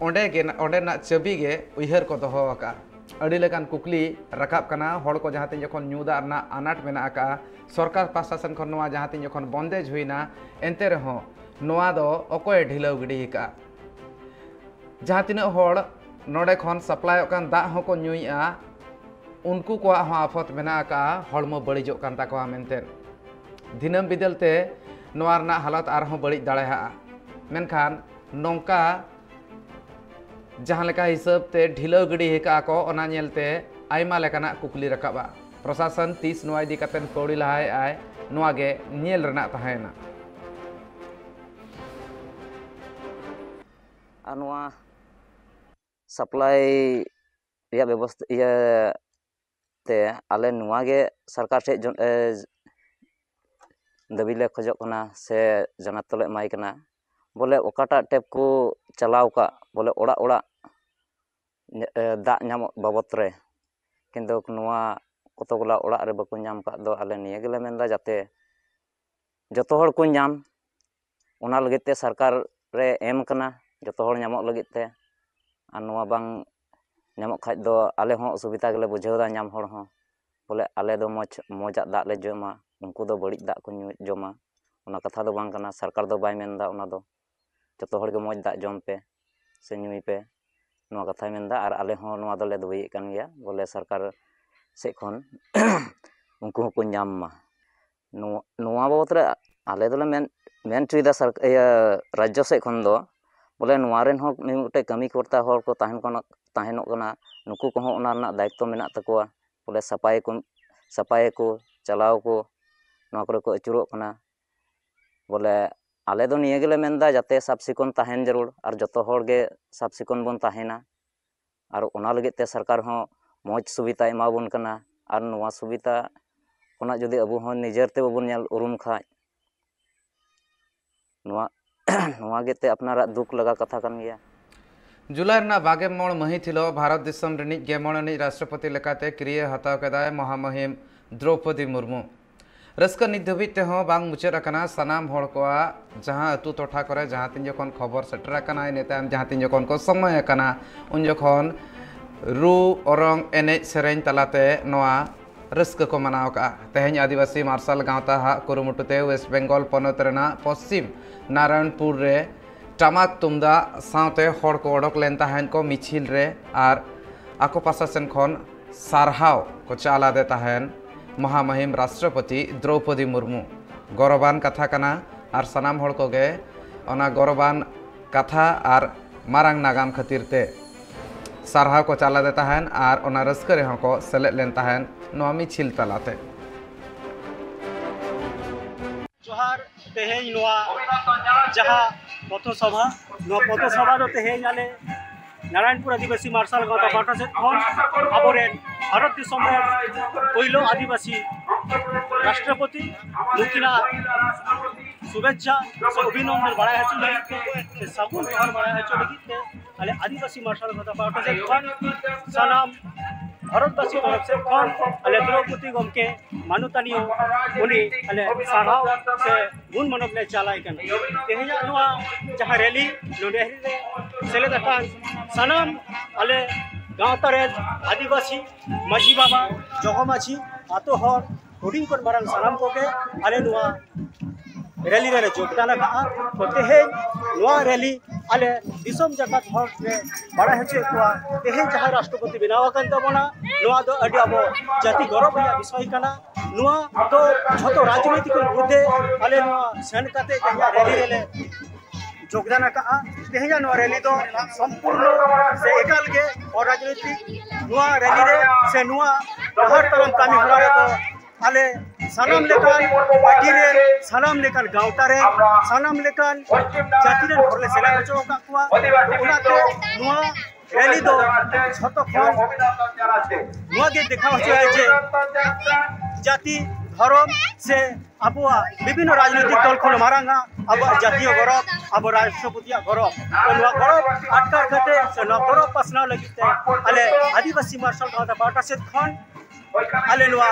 ᱚᱸᱰᱮ ᱜᱮ, ᱚᱸᱰᱮᱱᱟᱜ ᱪᱟᱹᱵᱤ ᱜᱮ ᱩᱭᱦᱟᱹᱨ ᱠᱚ ᱫᱚᱦᱚ ᱟᱠᱟᱫᱼᱟ᱾ ᱟᱹᱰᱤ ᱞᱮᱠᱟᱱ ᱠᱩᱠᱞᱤ ᱨᱟᱠᱟᱵ ᱠᱟᱱᱟ᱾ ᱦᱚᱲ ᱠᱚ ᱡᱟᱦᱟᱸ ᱛᱤᱱ ᱡᱚᱠᱷᱚᱱ ᱧᱩ ᱫᱟᱜ ᱨᱮᱱᱟᱜ ᱟᱱᱟᱴ ᱢᱮᱱᱟᱜ ᱟᱠᱟᱫᱼᱟ, ᱥᱚᱨᱠᱟᱨ ᱯᱟᱦᱴᱟ ᱥᱮᱱ ᱠᱷᱚᱱ ᱱᱚᱣᱟ ᱡᱟᱦᱟᱸ ᱛᱤᱱ ᱡᱚᱠᱷᱚᱱ ᱵᱚᱱᱫᱮᱡᱽ ᱦᱩᱭᱱᱟ, ᱮᱱᱛᱮ ᱨᱮᱦᱚᱸ ᱱᱚᱣᱟ ᱫᱚ ᱚᱠᱚᱭᱮ ᱰᱷᱤᱞᱟᱹᱣ ᱜᱤᱰᱤ ᱟᱠᱟᱫᱼᱟ? ᱡᱟᱦᱟᱸ ᱛᱤᱱᱟᱹᱜ ᱦᱚᱲ ᱱᱚᱰᱮ ᱠᱷᱚᱱ ᱥᱟᱯᱞᱟᱭᱚᱜ ᱠᱟᱱ ᱫᱟᱜ ᱦᱚᱸᱠᱚ ᱧᱩᱭᱮᱫᱼᱟ, ᱩᱱᱠᱩ ᱠᱚᱣᱟᱜ ᱦᱚᱸ ᱟᱯᱷᱚᱛ ᱢᱮᱱᱟᱜ ᱟᱠᱟᱫᱼᱟ, ᱦᱚᱲᱢᱚ ᱵᱟᱹᱲᱤᱡᱚᱜ ᱠᱟᱱ ᱛᱟᱠᱚᱣᱟ ᱢᱮᱱᱛᱮ᱾ ᱫᱤᱱᱟᱹᱢ ᱵᱤᱫᱟᱹᱞ ᱛᱮ ᱱᱚᱣᱟ ᱨᱮᱱᱟᱜ ᱦᱟᱞᱚᱛ ᱟᱨᱦᱚᱸ ᱵᱟᱹᱲᱤᱡ ᱫᱟᱲᱮᱭᱟᱜᱼᱟ᱾ ᱢᱮᱱᱠᱷᱟᱱ ᱱᱚᱝᱠᱟ ᱡᱟᱦᱟᱸ ᱞᱮᱠᱟ ᱦᱤᱥᱟᱹᱵ ᱛᱮ ᱰᱷᱤᱞᱟᱹᱣ ᱜᱤᱰᱤ ᱟᱠᱟᱫᱼᱟ ᱠᱚ, ᱚᱱᱟ ᱧᱮᱞᱛᱮ ᱟᱭᱢᱟ ᱞᱮᱠᱟᱱᱟᱜ ᱠᱩᱠᱞᱤ ᱨᱟᱠᱟᱵᱼᱟ᱾ ᱯᱨᱚᱥᱟᱥᱚᱱ ᱛᱤᱥ ᱱᱚᱣᱟ ᱤᱫᱤ ᱠᱟᱛᱮ ᱯᱟᱹᱣᱲᱤ ᱞᱟᱦᱟᱭᱮᱫ ᱟᱭ, ᱱᱚᱣᱟ ᱜᱮ ᱧᱮᱞ ᱨᱮᱱᱟᱜ ᱛᱟᱦᱮᱸᱭᱮᱱᱟ᱾ ᱟᱨ ᱱᱚᱣᱟ ᱥᱟᱯᱞᱟᱭ ᱨᱮᱭᱟᱜ ᱵᱮᱵᱚᱥᱛᱷᱟ ᱤᱭᱟᱹ ᱛᱮ ᱟᱞᱮ ᱱᱚᱣᱟ ᱜᱮ ᱥᱚᱨᱠᱟᱨ ᱴᱷᱮᱱ ᱡᱚ- ᱮ, ᱫᱟᱹᱵᱤ ᱞᱮ ᱠᱷᱚᱡᱚᱜ ᱠᱟᱱᱟ ᱥᱮ ᱡᱟᱱᱟᱛ ᱞᱮ ᱮᱢᱟᱭ ᱠᱟᱱᱟ, ᱵᱚᱞᱮ ᱚᱠᱟᱴᱟᱜ ᱴᱮᱯ ᱠᱚ ᱪᱟᱞᱟᱣ ᱟᱠᱟᱫ, ᱵᱚᱞᱮ ᱚᱲᱟᱜ ᱚᱲᱟᱜ ᱧᱟ- ᱮ, ᱫᱟᱜ ᱧᱟᱢᱚᱜ ᱵᱟᱵᱚᱛ ᱨᱮ, ᱠᱤᱱᱛᱩ ᱱᱚᱣᱟ ᱠᱚᱛᱚ ᱜᱩᱞᱟ ᱚᱲᱟᱜ ᱨᱮ ᱵᱟᱠᱚ ᱧᱟᱢ ᱠᱟᱜ ᱫᱚ, ᱟᱞᱮ ᱱᱤᱭᱟᱹ ᱜᱮᱞᱮ ᱢᱮᱱᱫᱟ ᱡᱟᱛᱮ ᱡᱚᱛᱚ ᱦᱚᱲ ᱠᱚ ᱧᱟᱢ, ᱚᱱᱟ ᱞᱟᱹᱜᱤᱫ ᱛᱮ ᱥᱚᱨᱠᱟᱨ ᱨᱮ ᱮᱢ ᱠᱟᱱᱟ ᱡᱚᱛᱚ ᱦᱚᱲ ᱧᱟᱢᱚᱜ ᱞᱟᱹᱜᱤᱫ ᱛᱮ᱾ ᱟᱨ ᱱᱚᱣᱟ ᱵᱟᱝ ᱧᱟᱢᱚᱜ ᱠᱷᱟᱡ ᱫᱚ ᱟᱞᱮ ᱦᱚᱸ ᱚᱥᱩᱵᱤᱫᱷᱟ ᱜᱮᱞᱮ ᱵᱩᱡᱷᱟᱹᱣ ᱮᱫᱟ ᱧᱟᱢ ᱦᱚᱲ ᱦᱚᱸ᱾ ᱵᱚᱞᱮ ᱟᱞᱮ ᱫᱚ ᱢᱚᱡᱽ, ᱢᱚᱡᱟᱜ ᱫᱟᱜ ᱞᱮ ᱡᱚᱢᱟ, ᱩᱱᱠᱩ ᱫᱚ ᱵᱟᱹᱲᱤᱡ ᱫᱟᱜ ᱠᱚ ᱧᱩ ᱡᱚᱢᱟ, ᱚᱱᱟ ᱠᱟᱛᱷᱟ ᱫᱚ ᱵᱟᱝ ᱠᱟᱱᱟ᱾ ᱥᱚᱨᱠᱟᱨ ᱫᱚ ᱵᱟᱭ ᱢᱮᱱᱫᱟ ᱚᱱᱟ ᱫᱚ, ᱡᱚᱛᱚ ᱦᱚᱲ ᱜᱮ ᱢᱚᱡᱽ ᱫᱟᱜ ᱡᱚᱢ ᱯᱮ ᱥᱮ ᱧᱩᱭ ᱯᱮ, ᱱᱚᱣᱟ ᱠᱟᱛᱷᱟᱭ ᱢᱮᱱᱫᱟ᱾ ᱟᱨ ᱟᱞᱮ ᱦᱚᱸ ᱱᱚᱣᱟ ᱫᱚᱞᱮ ᱫᱟᱹᱵᱤᱭᱮᱫ ᱠᱟᱱ ᱜᱮᱭᱟ, ᱵᱚᱞᱮ ᱥᱚᱨᱠᱟᱨ ᱥᱮᱫ ᱠᱷᱚᱱ ᱩᱱᱠᱩ ᱦᱚᱸᱠᱚ ᱧᱟᱢ ᱢᱟ᱾ ᱱᱚᱣᱟ, ᱱᱚᱣᱟ ᱵᱟᱵᱚᱛ ᱨᱮ ᱟᱞᱮ ᱫᱚᱞᱮ ᱢᱮᱱ, ᱢᱮᱱ ᱦᱚᱪᱚᱭᱮᱫᱟ ᱥᱚᱨ-, ᱤᱭᱟᱹ, ᱨᱟᱡᱽᱡᱚ ᱥᱮᱫ ᱠᱷᱚᱱ ᱫᱚ, ᱵᱚᱞᱮ ᱱᱚᱣᱟ ᱨᱮᱱ ᱦᱚᱸ ᱢᱤᱫᱴᱮᱡ ᱠᱟᱹᱢᱤ ᱠᱚᱨᱛᱟ ᱦᱚᱲ ᱠᱚ ᱛᱟᱦᱮᱱ ᱠᱟᱱᱟ, ᱛᱟᱦᱮᱱᱚᱜ ᱠᱟᱱᱟ, ᱱᱩᱠᱩ ᱠᱚᱦᱚᱸ ᱚᱱᱟ ᱨᱮᱱᱟᱜ ᱫᱟᱭᱤᱛᱛᱚ ᱢᱮᱱᱟᱜ ᱛᱟᱠᱚᱣᱟ᱾ ᱵᱚᱞᱮ ᱥᱟᱯᱷᱟᱭᱟᱠᱚ, ᱥᱟᱯᱷᱟᱭᱟᱠᱚ, ᱪᱟᱞᱟᱣ ᱟᱠᱚ, ᱱᱚᱣᱟ ᱠᱚᱨᱮ ᱠᱚ ᱟᱹᱪᱩᱨᱚᱜ ᱠᱟᱱᱟ᱾ ᱵᱚᱞᱮ ᱟᱞᱮ ᱫᱚ ᱱᱤᱭᱟᱹ ᱜᱮᱞᱮ ᱢᱮᱱᱫᱟ, ᱡᱟᱛᱮ ᱥᱟᱵ ᱥᱤᱠᱚᱱ ᱛᱟᱦᱮᱱ ᱡᱟᱹᱨᱩᱲ ᱟᱨ ᱡᱚᱛᱚ ᱦᱚᱲ ᱜᱮ ᱥᱟᱵ ᱥᱤᱠᱚᱱ ᱵᱚᱱ ᱛᱟᱦᱮᱱᱟ᱾ ᱟᱨ ᱚᱱᱟ ᱞᱟᱹᱜᱤᱫ ᱛᱮ ᱥᱚᱨᱠᱟᱨ ᱦᱚᱸ ᱢᱚᱡᱽ ᱥᱩᱵᱤᱫᱷᱟᱭ ᱮᱢᱟᱵᱚᱱ ᱠᱟᱱᱟ᱾ ᱟᱨ ᱱᱚᱣᱟ ᱥᱩᱵᱤᱫᱷᱟ ᱠᱷᱚᱱᱟᱜ ᱡᱩᱫᱤ ᱟᱵᱚ ᱦᱚᱸ ᱱᱤᱡᱮᱨ ᱛᱮ ᱵᱟᱵᱚᱱ ᱧᱮᱞ ᱩᱨᱩᱢ ᱠᱷᱟᱡ, ᱱᱚᱣᱟ, ᱱᱚᱣᱟ ᱜᱮᱛᱮ ᱟᱯᱱᱟᱨᱟᱜ ᱫᱩᱠ ᱞᱟᱜᱟ ᱠᱟᱛᱷᱟ ᱠᱟᱱ ᱜᱮᱭᱟ᱾ ᱡᱩᱞᱟᱭ ᱨᱮᱱᱟᱜ ᱵᱟᱜᱮ ᱢᱚᱬ ᱢᱟᱹᱦᱤᱛ ᱦᱤᱞᱳᱜ ᱵᱷᱟᱨᱚᱛ ᱫᱤᱥᱚᱢ ᱨᱤᱱᱤᱡ ᱜᱮᱢᱚᱬ ᱟᱹᱱᱤᱡ ᱨᱟᱥᱴᱨᱚᱯᱚᱛᱤ ᱞᱮᱠᱟᱛᱮ ᱠᱤᱨᱤᱭᱟᱹ ᱦᱟᱛᱟᱣ ᱠᱮᱫᱟᱭ ᱢᱚᱦᱟᱢᱚᱦᱤᱢ ᱫᱨᱚᱣᱯᱚᱫᱤ ᱢᱩᱨᱢᱩ᱾ ᱨᱟᱹᱥᱠᱟᱹ ᱱᱤᱛ ᱫᱷᱟᱹᱵᱤᱡ ᱛᱮᱦᱚᱸ ᱵᱟᱝ ᱢᱩᱪᱟᱹᱫ ᱟᱠᱟᱱᱟ᱾ ᱥᱟᱱᱟᱢ ᱦᱚᱲ ᱠᱚᱣᱟᱜ ᱡᱟᱦᱟᱸ ᱟᱹᱛᱩ ᱴᱚᱴᱷᱟ ᱠᱚᱨᱮ ᱡᱟᱦᱟᱸ ᱛᱤᱱ ᱡᱚᱠᱷᱚᱱ ᱠᱷᱚᱵᱚᱨ ᱥᱮᱴᱮᱨ ᱟᱠᱟᱱᱟ, ᱤᱱᱟᱹ ᱛᱟᱭᱚᱢ ᱡᱟᱦᱟᱸ ᱛᱤᱱ ᱡᱚᱠᱷᱚᱱ ᱠᱚ ᱥᱚᱢᱚᱭ ᱟᱠᱟᱱᱟ, ᱩᱱ ᱡᱚᱠᱷᱚᱱ ᱨᱩ, ᱚᱨᱚᱝ, ᱮᱱᱮᱡ, ᱥᱮᱨᱮᱧ ᱛᱟᱞᱟᱛᱮ ᱱᱚᱣᱟ ᱨᱟᱹᱥᱠᱟᱹ ᱠᱚ ᱢᱟᱱᱟᱣ ᱟᱠᱟᱫᱼᱟ᱾ ᱛᱮᱦᱮᱧ ᱟᱹᱫᱤᱵᱟᱹᱥᱤ ᱢᱟᱨᱥᱟᱞ ᱜᱟᱶᱛᱟ ᱦᱟᱜ ᱠᱩᱨᱩᱢᱩᱴᱩ ᱛᱮ ᱳᱭᱮᱥᱴ ᱵᱮᱝᱜᱚᱞ ᱯᱚᱱᱚᱛ ᱨᱮᱱᱟᱜ ᱯᱚᱥᱪᱤᱢ ᱱᱟᱨᱟᱭᱚᱱᱯᱩᱨ ᱨᱮ ᱴᱟᱢᱟᱠ ᱛᱩᱢᱫᱟᱜ ᱥᱟᱶᱛᱮ ᱦᱚᱲ ᱠᱚ ᱚᱰᱚᱠ ᱞᱮᱱ ᱛᱟᱦᱮᱸᱫ ᱠᱚ ᱢᱤᱪᱷᱤᱞ ᱨᱮ ᱟᱨ ᱟᱠᱚ ᱯᱟᱥᱟ ᱥᱮᱱ ᱠᱷᱚᱱ ᱥᱟᱨᱦᱟᱣ ᱠᱚ ᱪᱟᱞ ᱟᱫᱮ ᱛᱟᱦᱮᱸᱱ ᱢᱚᱦᱟᱢᱚᱦᱤᱢ ᱨᱟᱥᱴᱨᱚᱯᱚᱛᱤ ᱫᱨᱚᱣᱯᱚᱫᱤ ᱢᱩᱨᱢᱩ᱾ ᱜᱚᱨᱚᱵᱟᱱ ᱠᱟᱛᱷᱟ ᱠᱟᱱᱟ ᱟᱨ ᱥᱟᱱᱟᱢ ᱦᱚᱲ ᱠᱚᱜᱮ ᱚᱱᱟ ᱜᱚᱨᱚᱵᱟᱱ ᱠᱟᱛᱷᱟ ᱟᱨ ᱢᱟᱨᱟᱝ ᱱᱟᱜᱟᱢ ᱠᱷᱟᱹᱛᱤᱨ ᱛᱮ ᱥᱟᱨᱦᱟᱣ ᱠᱚ ᱪᱟᱞ ᱟᱫᱮ ᱛᱟᱦᱮᱸᱱ ᱟᱨ ᱚᱱᱟ ᱨᱟᱹᱥᱠᱟᱹ ᱨᱮᱦᱚᱸ ᱠᱚ ᱥᱮᱞᱮᱫ ᱞᱮᱱ ᱛᱟᱦᱮᱸᱱ ᱱᱚᱣᱟ ᱢᱤᱪᱷᱤᱞ ᱛᱟᱞᱟᱛᱮ᱾ ᱡᱚᱦᱟᱨ᱾ ᱛᱮᱦᱮᱧ ᱱᱚᱣᱟ ᱡᱟᱦᱟᱸ ᱯᱚᱛᱷᱚ ᱥᱚᱵᱷᱟ, ᱱᱚᱣᱟ ᱯᱚᱛᱷᱚ ᱥᱚᱵᱷᱟ ᱫᱚ ᱛᱮᱦᱮᱧ ᱟᱞᱮ ᱱᱟᱨᱟᱭᱚᱱᱯᱩᱨ ᱟᱹᱫᱤᱵᱟᱹᱥᱤ ᱢᱟᱨᱥᱟᱞ ᱜᱟᱶᱛᱟ ᱯᱟᱦᱴᱟ ᱥᱮᱫ ᱠᱷᱚᱱ ᱟᱵᱚᱨᱮᱱ ᱵᱷᱟᱨᱚᱛ ᱫᱤᱥᱚᱢ ᱨᱮᱱ ᱯᱳᱭᱞᱳ ᱟᱹᱫᱤᱵᱟᱹᱥᱤ ᱨᱟᱥᱴᱨᱚᱯᱚᱛᱤ ᱱᱩᱠᱤᱱᱟᱜ ᱥᱩᱵᱷᱮᱪᱪᱷᱟ ᱥᱮ ᱚᱵᱷᱤᱱᱚᱱᱫᱚᱱ ᱵᱟᱲᱟᱭ ᱦᱚᱪᱚ ᱞᱟᱹᱜᱤᱫ ᱛᱮ ᱥᱮ ᱥᱟᱹᱜᱩᱱ ᱡᱚᱦᱟᱨ ᱵᱟᱲᱟᱭ ᱦᱚᱪᱚ ᱞᱟᱹᱜᱤᱫ ᱛᱮ ᱟᱞᱮ ᱟᱹᱫᱤᱵᱟᱹᱥᱤ ᱢᱟᱨᱥᱟᱞ ᱜᱟᱶᱛᱟ ᱯᱟᱦᱴᱟ ᱥᱮᱫ ᱠᱷᱚᱱ ᱥᱟᱱᱟᱢ ᱵᱷᱟᱨᱚᱛᱵᱟᱥᱤ ᱛᱚᱨᱚᱯ ᱥᱮᱫ ᱠᱷᱚᱱ ᱟᱞᱮ ᱫᱨᱚᱣᱯᱚᱫᱤ ᱜᱚᱢᱠᱮ ᱢᱟᱱᱚᱛᱟᱱᱤᱭᱟᱹ ᱩᱱᱤ ᱟᱞᱮ ᱥᱟᱨᱦᱟᱣ ᱥᱮ ᱜᱩᱱ ᱢᱟᱱᱚᱛ ᱞᱮ ᱪᱟᱞᱟᱭ ᱠᱟᱱᱟ᱾ ᱛᱮᱦᱮᱧᱟᱜ ᱱᱚᱣᱟ ᱡᱟᱦᱟᱸ ᱨᱮᱞᱤ ᱱᱚᱰᱮ ᱨᱮ ᱥᱮᱞᱮᱫ ᱟᱠᱟᱱ ᱥᱟᱱᱟᱢ ᱟᱞᱮ ᱜᱟᱶᱛᱟ ᱨᱮᱱ ᱟᱹᱫᱤᱵᱟᱹᱥᱤ ᱢᱟᱹᱡᱷᱤ ᱵᱟᱵᱟ, ᱡᱚᱜᱚ ᱢᱟᱹᱡᱷᱤ, ᱟᱛᱳ ᱦᱚᱲ, ᱦᱩᱰᱤᱧ ᱠᱷᱚᱱ ᱢᱟᱨᱟᱝ ᱥᱟᱱᱟᱢ ᱠᱚᱜᱮ ᱟᱞᱮ ᱱᱚᱣᱟ ᱨᱮᱞᱤ ᱨᱮᱞᱮ ᱡᱳᱜᱽᱫᱟᱱ ᱟᱠᱟᱫᱼᱟ᱾ ᱛᱚ ᱛᱮᱦᱮᱧ ᱱᱚᱣᱟ ᱨᱮᱞᱤ ᱟᱞᱮ ᱫᱤᱥᱚᱢ ᱡᱟᱠᱟᱛ ᱦᱚᱲ ᱞᱮ ᱵᱟᱲᱟᱭ ᱦᱚᱪᱚᱭᱮᱫ ᱠᱚᱣᱟ, ᱛᱮᱦᱮᱧ ᱡᱟᱦᱟᱸᱭ ᱨᱟᱥᱴᱨᱚᱯᱚᱛᱤ ᱵᱮᱱᱟᱣ ᱟᱠᱟᱱ ᱛᱟᱵᱚᱱᱟ, ᱱᱚᱣᱟ ᱫᱚ ᱟᱹᱰᱤ ᱟᱵᱚ ᱡᱟᱹᱛᱤ ᱜᱚᱨᱚᱵᱽ ᱨᱮᱭᱟᱜ ᱵᱤᱥᱚᱭ ᱠᱟᱱᱟ᱾ ᱱᱚᱣᱟ ᱫᱚ ᱡᱷᱚᱛᱚ ᱨᱟᱡᱽᱱᱳᱭᱛᱤᱠ ᱢᱩᱫᱽᱫᱮ ᱟᱞᱮ ᱱᱚᱣᱟ ᱥᱮᱱ ᱠᱟᱛᱮ ᱛᱮᱦᱮᱧᱟᱜ ᱨᱮᱞᱤ ᱨᱮᱞᱮ ᱡᱳᱜᱽᱫᱟᱱ ᱟᱠᱟᱫᱼᱟ᱾ ᱛᱮᱦᱮᱧᱟᱜ ᱱᱚᱣᱟ ᱨᱮᱞᱤ ᱫᱚ ᱥᱚᱢᱯᱩᱨᱱᱚ ᱥᱮ ᱮᱠᱟᱞ ᱜᱮ ᱚᱨᱟᱡᱽᱱᱳᱭᱛᱤᱠ᱾ ᱱᱚᱣᱟ ᱨᱮᱞᱤ ᱨᱮ ᱥᱮ ᱱᱚᱣᱟ ᱰᱟᱦᱟᱨ ᱛᱟᱲᱟᱢ ᱠᱟᱹᱢᱤ ᱦᱚᱨᱟ ᱨᱮᱫᱚ ᱟᱞᱮ ᱥᱟᱱᱟᱢ ᱞᱮᱠᱟᱱ ᱯᱟᱹᱴᱤ ᱨᱮᱱ, ᱥᱟᱱᱟᱢ ᱞᱮᱠᱟᱱ ᱜᱟᱶᱛᱟ ᱨᱮᱱ, ᱥᱟᱱᱟᱢ ᱞᱮᱠᱟᱱ ᱡᱟᱹᱛᱤ ᱨᱮᱱ ᱦᱚᱲ ᱞᱮ ᱥᱮᱞᱮᱫ ᱦᱚᱪᱚ ᱟᱠᱟᱫ ᱠᱚᱣᱟ᱾ ᱚᱱᱟᱛᱮ ᱱᱚᱣᱟ ᱨᱮᱞᱤ ᱫᱚ ᱡᱷᱚᱛᱚ ᱠᱷᱚᱱ ᱱᱚᱣᱟ ᱜᱮ ᱫᱮᱠᱷᱟᱣ ᱦᱚᱪᱚᱭᱟ ᱡᱮ ᱡᱟᱹᱛᱤ, ᱫᱷᱚᱨᱚᱢ ᱥᱮ ᱟᱵᱚᱣᱟᱜ ᱵᱤᱵᱷᱤᱱᱱᱚ ᱨᱟᱡᱽᱱᱳᱭᱛᱤᱠ ᱫᱚᱞ ᱠᱷᱚᱱ ᱢᱟᱨᱟᱝᱟ ᱟᱵᱚᱣᱟᱜ ᱡᱟᱹᱛᱤᱭᱚ ᱜᱚᱨᱚᱵᱽ, ᱟᱵᱚ ᱨᱟᱥᱴᱨᱚᱯᱚᱛᱤᱭᱟᱜ ᱜᱚᱨᱚᱵᱽ᱾ ᱛᱚ ᱱᱚᱣᱟ ᱜᱚᱨᱚᱵᱽ ᱟᱴᱠᱟᱨ ᱠᱟᱛᱮ ᱥᱮ ᱱᱚᱣᱟ ᱜᱚᱨᱚᱵᱽ ᱯᱟᱥᱱᱟᱣ ᱞᱟᱹᱜᱤᱫ ᱛᱮ ᱟᱞᱮ ᱟᱹᱫᱤᱵᱟᱹᱥᱤ ᱢᱟᱨᱥᱟᱞ ᱜᱟᱶᱛᱟ ᱯᱟᱦᱴᱟ ᱥᱮᱫ ᱠᱷᱚᱱ ᱟᱞᱮ ᱱᱚᱣᱟ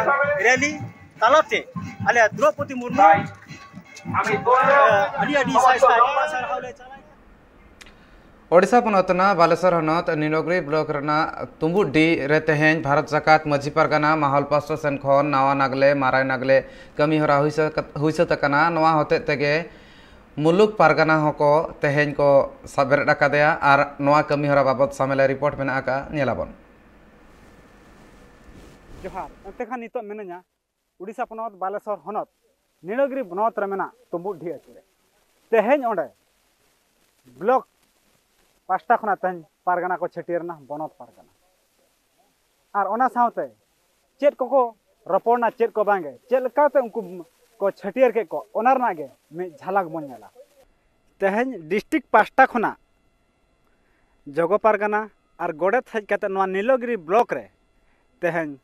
ᱨᱮᱞᱤ ᱛᱟᱞᱟᱛᱮ ᱟᱞᱮ ᱫᱨᱚᱣᱯᱚᱫᱤ ᱢᱩᱨᱢᱩ ᱟᱹᱰᱤ ᱟᱹᱰᱤ ᱥᱟᱭ ᱥᱟᱭ ᱥᱟᱨᱦᱟᱣ ᱞᱮ ᱪᱟᱞᱟᱭ᱾ ᱳᱰᱤᱥᱟ ᱯᱚᱱᱚᱛ ᱨᱮᱱᱟᱜ ᱵᱟᱞᱮᱥᱚᱨ ᱦᱚᱱᱚᱛ ᱱᱤᱞᱚᱜᱨᱤ ᱵᱞᱚᱠ ᱨᱮᱱᱟᱜ ᱛᱩᱢᱵᱩᱰᱰᱤ ᱨᱮ ᱛᱮᱦᱮᱧ ᱵᱷᱟᱨᱚᱛ ᱡᱟᱠᱟᱛ ᱢᱟᱹᱡᱷᱤ ᱯᱟᱨᱜᱟᱱᱟ ᱢᱟᱦᱚᱞ ᱯᱟᱥᱴᱟ ᱥᱮᱱ ᱠᱷᱚᱱ ᱱᱟᱣᱟ ᱱᱟᱜᱽᱞᱮ, ᱢᱟᱨᱟᱭ ᱱᱟᱜᱽᱞᱮ ᱠᱟᱹᱢᱤ ᱦᱚᱨᱟ ᱦᱩᱭ ᱥᱟᱹ-, ᱦᱩᱭ ᱥᱟᱹᱛ ᱟᱠᱟᱱᱟ᱾ ᱱᱚᱣᱟ ᱦᱚᱛᱮᱡ ᱛᱮᱜᱮ ᱢᱩᱞᱩᱠ ᱯᱟᱨᱜᱟᱱᱟ ᱦᱚᱸᱠᱚ ᱛᱮᱦᱮᱧ ᱠᱚ ᱥᱟᱵ ᱵᱮᱨᱮᱫ ᱟᱠᱟᱫᱮᱭᱟ ᱟᱨ ᱱᱚᱣᱟ ᱠᱟᱹᱢᱤ ᱦᱚᱨᱟ ᱵᱟᱵᱚᱛ ᱥᱟᱢᱮᱞᱟᱭ ᱨᱤᱯᱳᱨᱴ ᱢᱮᱱᱟᱜ ᱟᱠᱟᱫᱼᱟ, ᱧᱮᱞᱟᱵᱚᱱ᱾ ᱡᱚᱦᱟᱨ᱾ ᱮᱱᱛᱮ ᱠᱷᱟᱱ ᱱᱤᱛᱚᱜ ᱢᱤᱱᱟᱹᱧᱟ ᱩᱰᱤᱥᱟ ᱯᱚᱱᱚᱛ ᱵᱟᱞᱮᱥᱚᱨ ᱦᱚᱱᱚᱛ ᱱᱤᱞᱟᱹᱜᱤᱨᱤ ᱵᱚᱱᱚᱛ ᱨᱮ ᱢᱮᱱᱟᱜ ᱛᱩᱢᱵᱩᱰᱰᱤ ᱟᱹᱛᱩ ᱨᱮ᱾ ᱛᱮᱦᱮᱧ ᱚᱸᱰᱮ ᱵᱞᱚᱠ ᱯᱟᱥᱴᱟ ᱠᱷᱚᱱᱟᱜ ᱛᱮᱦᱮᱧ ᱯᱟᱨᱜᱟᱱᱟ ᱠᱚ ᱪᱷᱟᱹᱴᱭᱟᱹᱨ ᱮᱱᱟ, ᱵᱚᱱᱚᱛ ᱯᱟᱨᱜᱟᱱᱟ᱾ ᱟᱨ ᱚᱱᱟ ᱥᱟᱶᱛᱮ ᱪᱮᱫ ᱠᱚᱠᱚ ᱨᱚᱯᱚᱲᱱᱟ, ᱪᱮᱫ ᱠᱚ ᱵᱟᱝᱜᱮ, ᱪᱮᱫ ᱞᱮᱠᱟᱛᱮ ᱩᱱᱠᱩ ᱠᱚ ᱪᱷᱟᱹᱴᱭᱟᱹᱨ ᱠᱮᱫ ᱠᱚ, ᱚᱱᱟ ᱨᱮᱱᱟᱜ ᱜᱮ ᱢᱤᱫ ᱡᱷᱟᱞᱟᱠ ᱵᱚᱱ ᱧᱮᱞᱟ᱾ ᱛᱮᱦᱮᱧ ᱰᱤᱥᱴᱨᱤᱠᱴ ᱯᱟᱥᱴᱟ ᱠᱷᱚᱱᱟᱜ ᱡᱚᱜᱚ ᱯᱟᱨᱜᱟᱱᱟ ᱟᱨ ᱜᱚᱰᱮᱛ ᱦᱮᱡ ᱠᱟᱛᱮ ᱱᱚᱣᱟ ᱱᱤᱞᱚᱜᱤᱨᱤ ᱵᱞᱚᱠ ᱨᱮ ᱛᱮᱦᱮᱧ